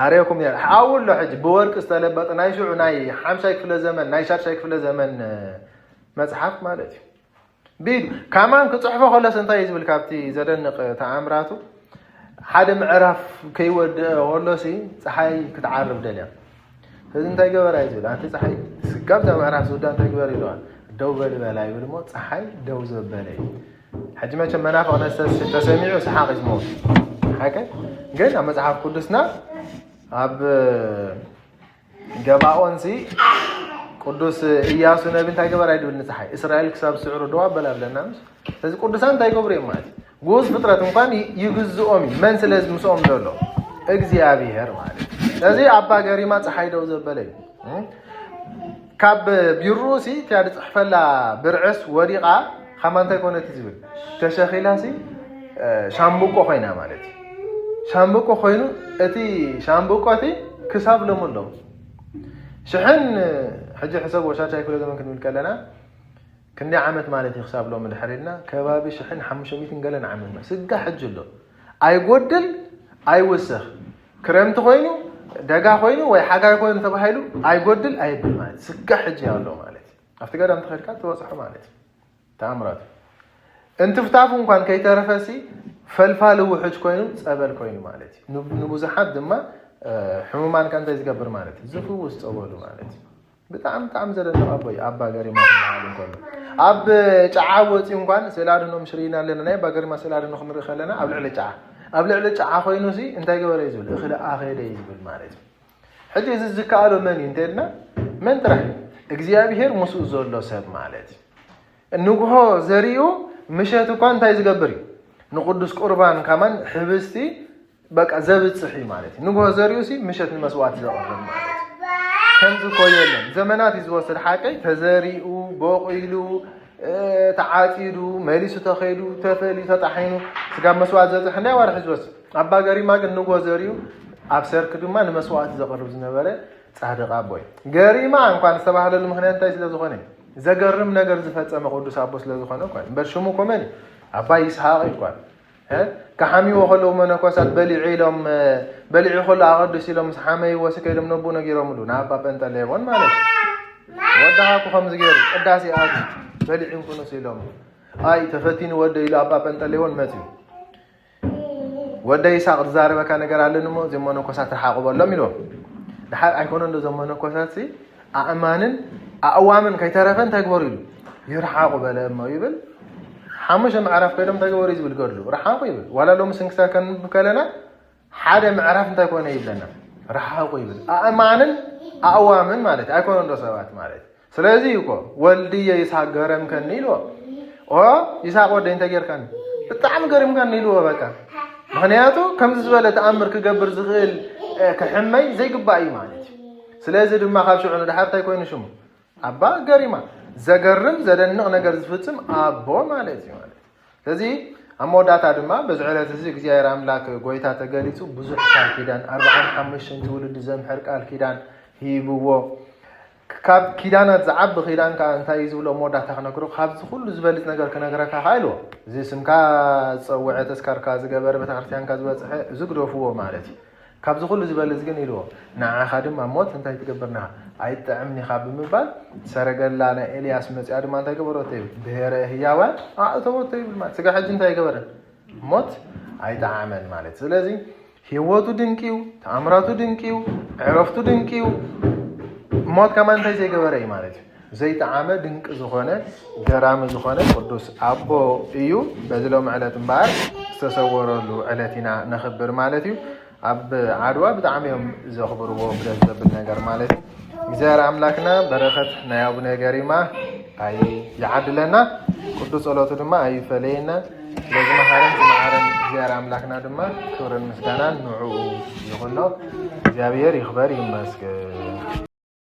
ኣርእየኩም ነይረ። ሓው ኣሎ ሕጂ ብወርቂ ዝተለበጠ ናይ ሽዑ ናይ ሓምሻይ ክፍለ ዘመን ናይ ሻድሻይ ክፍለ ዘመን መፅሓፍ ማለት እዩ። ቢድ ካማን ክፅሕፎ ከሎስ እንታይ እዩ ዝብል ካብቲ ዘደንቕ ተኣምራቱ ሓደ ምዕራፍ ከይወድአ ከሎሲ ፀሓይ ክትዓርብ ደልያ እዚ እንታይ ገበራ እዩ ዝብል ኣንቲ ፀሓይ ስጋብ እዛ ምዕራፍ ዝውዳ እንታይ ግበር ይለዋ ደው በል በላ ይብል እሞ ፀሓይ ደው ዘበለ እዩ። ሕጂ መቸም መናፍቕ ነስተስ ተሰሚዑ ሰሓቕ እዩ ዝመውት ሓቀ ግን ኣብ መፅሓፍ ቅዱስና ኣብ ገባኦንሲ ቅዱስ እያሱ ነቢ እንታይ ገበራ ይድብል ንፀሓይ እስራኤል ክሳብ ስዕሩ ደዋ በላ ብለና ምስ ስለዚ ቅዱሳን እንታይ ይገብሩ እዮም ማለት ግኡዝ ፍጥረት እንኳን ይግዝኦም እዩ መን ስለ ምስኦም ዘሎ እግዚኣብሔር ማለት ስለዚ ኣባ ገሪማ ፀሓይ ደው ዘበለ እዩ። ካብ ቢሩሲ እቲያ ዝፅሕፈላ ብርዕስ ወዲቓ ካማ እንታይ ኮነት ዝብል ተሸኺላሲ ሻምብቆ ኮይና ማለት እዩ። ሻምብቆ ኮይኑ እቲ ሻምብቆ እቲ ክሳብ ሎሚ ኣለዉ። ሽሕን ሕጂ ሕሰብ ወሻሻይ ክሎ ዘመን ክንብል ከለና ክንደይ ዓመት ማለት እዩ ክሳብ ሎሚ ድሕር ኢልና ከባቢ ሽሕን ሓሙሽተ ሚእትን ገለን ዓመት ማለት ስጋ ሕጂ ኣሎ ኣይጎድል ኣይውስኽ ክረምቲ ኮይኑ ደጋ ኮይኑ ወይ ሓጋይ ኮይኑ ተባሂሉ ኣይጎድል ኣይብል ማለት ስጋ ሕጂ ኣሎ ማለት ኣብቲ ገዳም ተኸድካ ትበፅሖ ማለት እዩ። ተኣምራቱ እንትፍታፉ እንኳን ከይተረፈሲ ፈልፋሊ ውሕጅ ኮይኑ ፀበል ኮይኑ ማለት እዩ። ንብዙሓት ድማ ሕሙማን ከ እንታይ ዝገብር ማለት እዩ ዝፍውስ ፀበሉ ማለት እዩ። ብጣዕሚ ብጣዕሚ ዘደንቕ ኣቦ እዩ ኣባ ገሪማ ዝበሃል እንከሎ ኣብ ጨዓ ወፂኡ እንኳን ስእለ ኣድህኖ ምስ ርኢና ኣለና ናይ ኣባ ገሪማ ስእለ ኣድህኖ ክንርኢ ከለና ኣብ ልዕሊ ጨዓ ኣብ ልዕሊ ጨዓ ኮይኑ ሲ እንታይ ገበረ እዩ ዝብል እኽሊ ኣኸደ እዩ ዝብል ማለት እዩ። ሕጂ እዚ ዝከኣሎ መን እዩ እንተልና መን ጥራሕ እዩ እግዚኣብሄር ምስኡ ዘሎ ሰብ ማለት እዩ። ንግሆ ዘሪኡ ምሸት እኳ እንታይ ዝገብር እዩ ንቅዱስ ቁርባን ካማን ሕብስቲ በቃ ዘብፅሕ እዩ ማለት እዩ። ንግሆ ዘሪኡ ሲ ምሸት ንመስዋዕቲ ዘቕርብ ማለት እዩ። ከምዚ እኮ የለን። ዘመናት እዩ ዝወስድ ሓቀይ። ተዘሪኡ፣ ቦቒሉ፣ እ፣ ተዓፂዱ፣ መሊሱ ተኸይዱ፣ ተፈልዩ፣ ተጣሒኑ፣ ስጋብ መስዋዕቲ ዘብፅሕ ናይ ወርሒ ዝወስድ። ኣባ ገሪማ ግን ንግሆ ዘሪኡ ኣብ ሰርክ ድማ ንመስዋዕቲ ዘቕርብ ዝነበረ ጻድቕ ኣቦ እዩ። ገሪማ እንኳን ዝተባህለሉ ምኽንያት እንታይ ስለ ዝኾነ እዩ? ዘገርም ነገር ዝፈጸመ ቅዱስ ኣቦ ስለ ዝኾነ እኳ እዩ። እምበር ሽሙ እኮ መን እዩ? ኣባ ይስሐቅ እዩ እኳ። እ? ከሓሚዎ ከለዉ መነኮሳት በሊዑ ኢሎም፣ እ፣ በሊዑ ከሎ ኣቐድስ ኢሎም ምስ ሓመይዎ ሲ ከይዶም ነቦ ነጊሮምሉ፣ ንኣባ ጴንጠሌዎን ማለት እዩ። ወድኻ እኮ ከምዚ ገይሩ ቅዳሴ ኣትዩ በሊዑ እንኩንስ ኢሎም። ኣይ ተፈቲኑ ወደ ኢሉ ኣባ ጴንጠሌዎን መፅዩ። ወደ ይስሐቅ ዝዛረበካ ነገር ኣለኒ እሞ እዞም መነኮሳት ርሓቑ በሎም ኢልዎም። ድሓር ኣይኮነ እንዶ እዞም መነኮሳት ሲ ኣእማንን ኣእዋምን ከይተረፈ እንታይ ግበሩ ኢሉ? ይርሓቑ በለ እሞ ይብል። ሓሙሽተ ምዕራፍ ከይዶም እንታይ ግበሩ እዩ ዝብል ገድሉ? ርሓቑ ይብል። ዋላ ሎሚ ስንክሳር ከንብብ ከለና ሓደ ምዕራፍ እንታይ ኮነ ይብለና? ርሓቑ ይብል። ኣእማንን ኣእዋምን ማለት ኣይኮነ እንዶ ሰባት ማለት። ስለዚ እኮ ወልድየ ይስሐቅ ገረምከኒ ኢልዎ። ኦ ይስሐቅ ወደይ እንታይ ጌርካኒ? ብጣዕሚ ገሪምካኒ ኢልዎ በቃ። ምኽንያቱ ከምዚ ዝበለ ተኣምር ክገብር ዝኽእል፣ እ፣ ክሕመይ ዘይግባእ እዩ ማለት እዩ። ስለዚ ድማ ካብ ሽዑ ንድሓር እንታይ ኮይኑ ሽሙ? ኣባ ገሪማ። ዘገርም ዘደንቕ ነገር ዝፍጽም ኣቦ ማለት እዩ ማለት እዩ። ስለዚ ኣብ መወዳእታ ድማ በዚ ዕለት እዚ እግዚኣብሔር ኣምላክ ጎይታ ተገሊጹ ብዙሕ ቃል ኪዳን፣ ኣርብዓን ሓሙሽተን ትውልዲ ዘምሕር ቃል ኪዳን ሂብዎ። ካብ ኪዳናት ዝዓቢ ኪዳን ከዓ እንታይ እዩ ዝብሎ መወዳእታ ክነግሮ፣ ካብዚ ኩሉ ዝበልጽ ነገር ክነግረካ ከዓ ኢልዎ። እዚ ስምካ ዝጸውዐ፣ ተስካርካ ዝገበረ፣ ቤተክርስትያንካ ዝበጽሐ፣ እዚ ግደፍዎ ማለት እዩ። ካብዚ ኩሉ ዝበልጽ ግን ኢልዎ፣ ንዓኻ ድማ ሞት እንታይ ትገብር ንኻ? ኣይትጥዕምን ኢኻ ብምባል ሰረገላ ናይ ኤልያስ መጺኣ ድማ እንታይ ገበረቶ ይብል? ብሔረ ህያዋን ኣእተወቶ ይብል ማለት። ስጋ ሕጂ እንታይ ገበረ? ሞት ኣይጠዓመን ማለት። ስለዚ ህይወቱ ድንቂ እዩ፣ ተኣምራቱ ድንቂ እዩ፣ ዕረፍቱ ድንቂ እዩ። ሞት ከማን እንታይ ዘይገበረ እዩ ማለት እዩ? ዘይጠዓመ ድንቂ ዝኾነ ገራሚ ዝኾነ ቅዱስ ኣቦ እዩ። በዚ ሎም ዕለት እምበኣር ዝተሰወረሉ ዕለት ኢና ነኽብር ማለት እዩ። ኣብ ዓድዋ ብጣዕሚ እዮም ዘኽብርዎ ብደስ ዘብል ነገር ማለት እዩ። እግዚኣብሔር ኣምላክና በረኸት ናይ ኣቡነ ገሪማ ኣይይዓድለና፣ ቅዱስ ጸሎቱ ድማ ኣይፈለየና። ስለዚ መሃረን ዝመሃረን እግዚኣብሔር ኣምላክና ድማ ክብርን ምስጋናን ንዕኡ ይኹኖ። እግዚኣብሔር ይኽበር ይመስገን።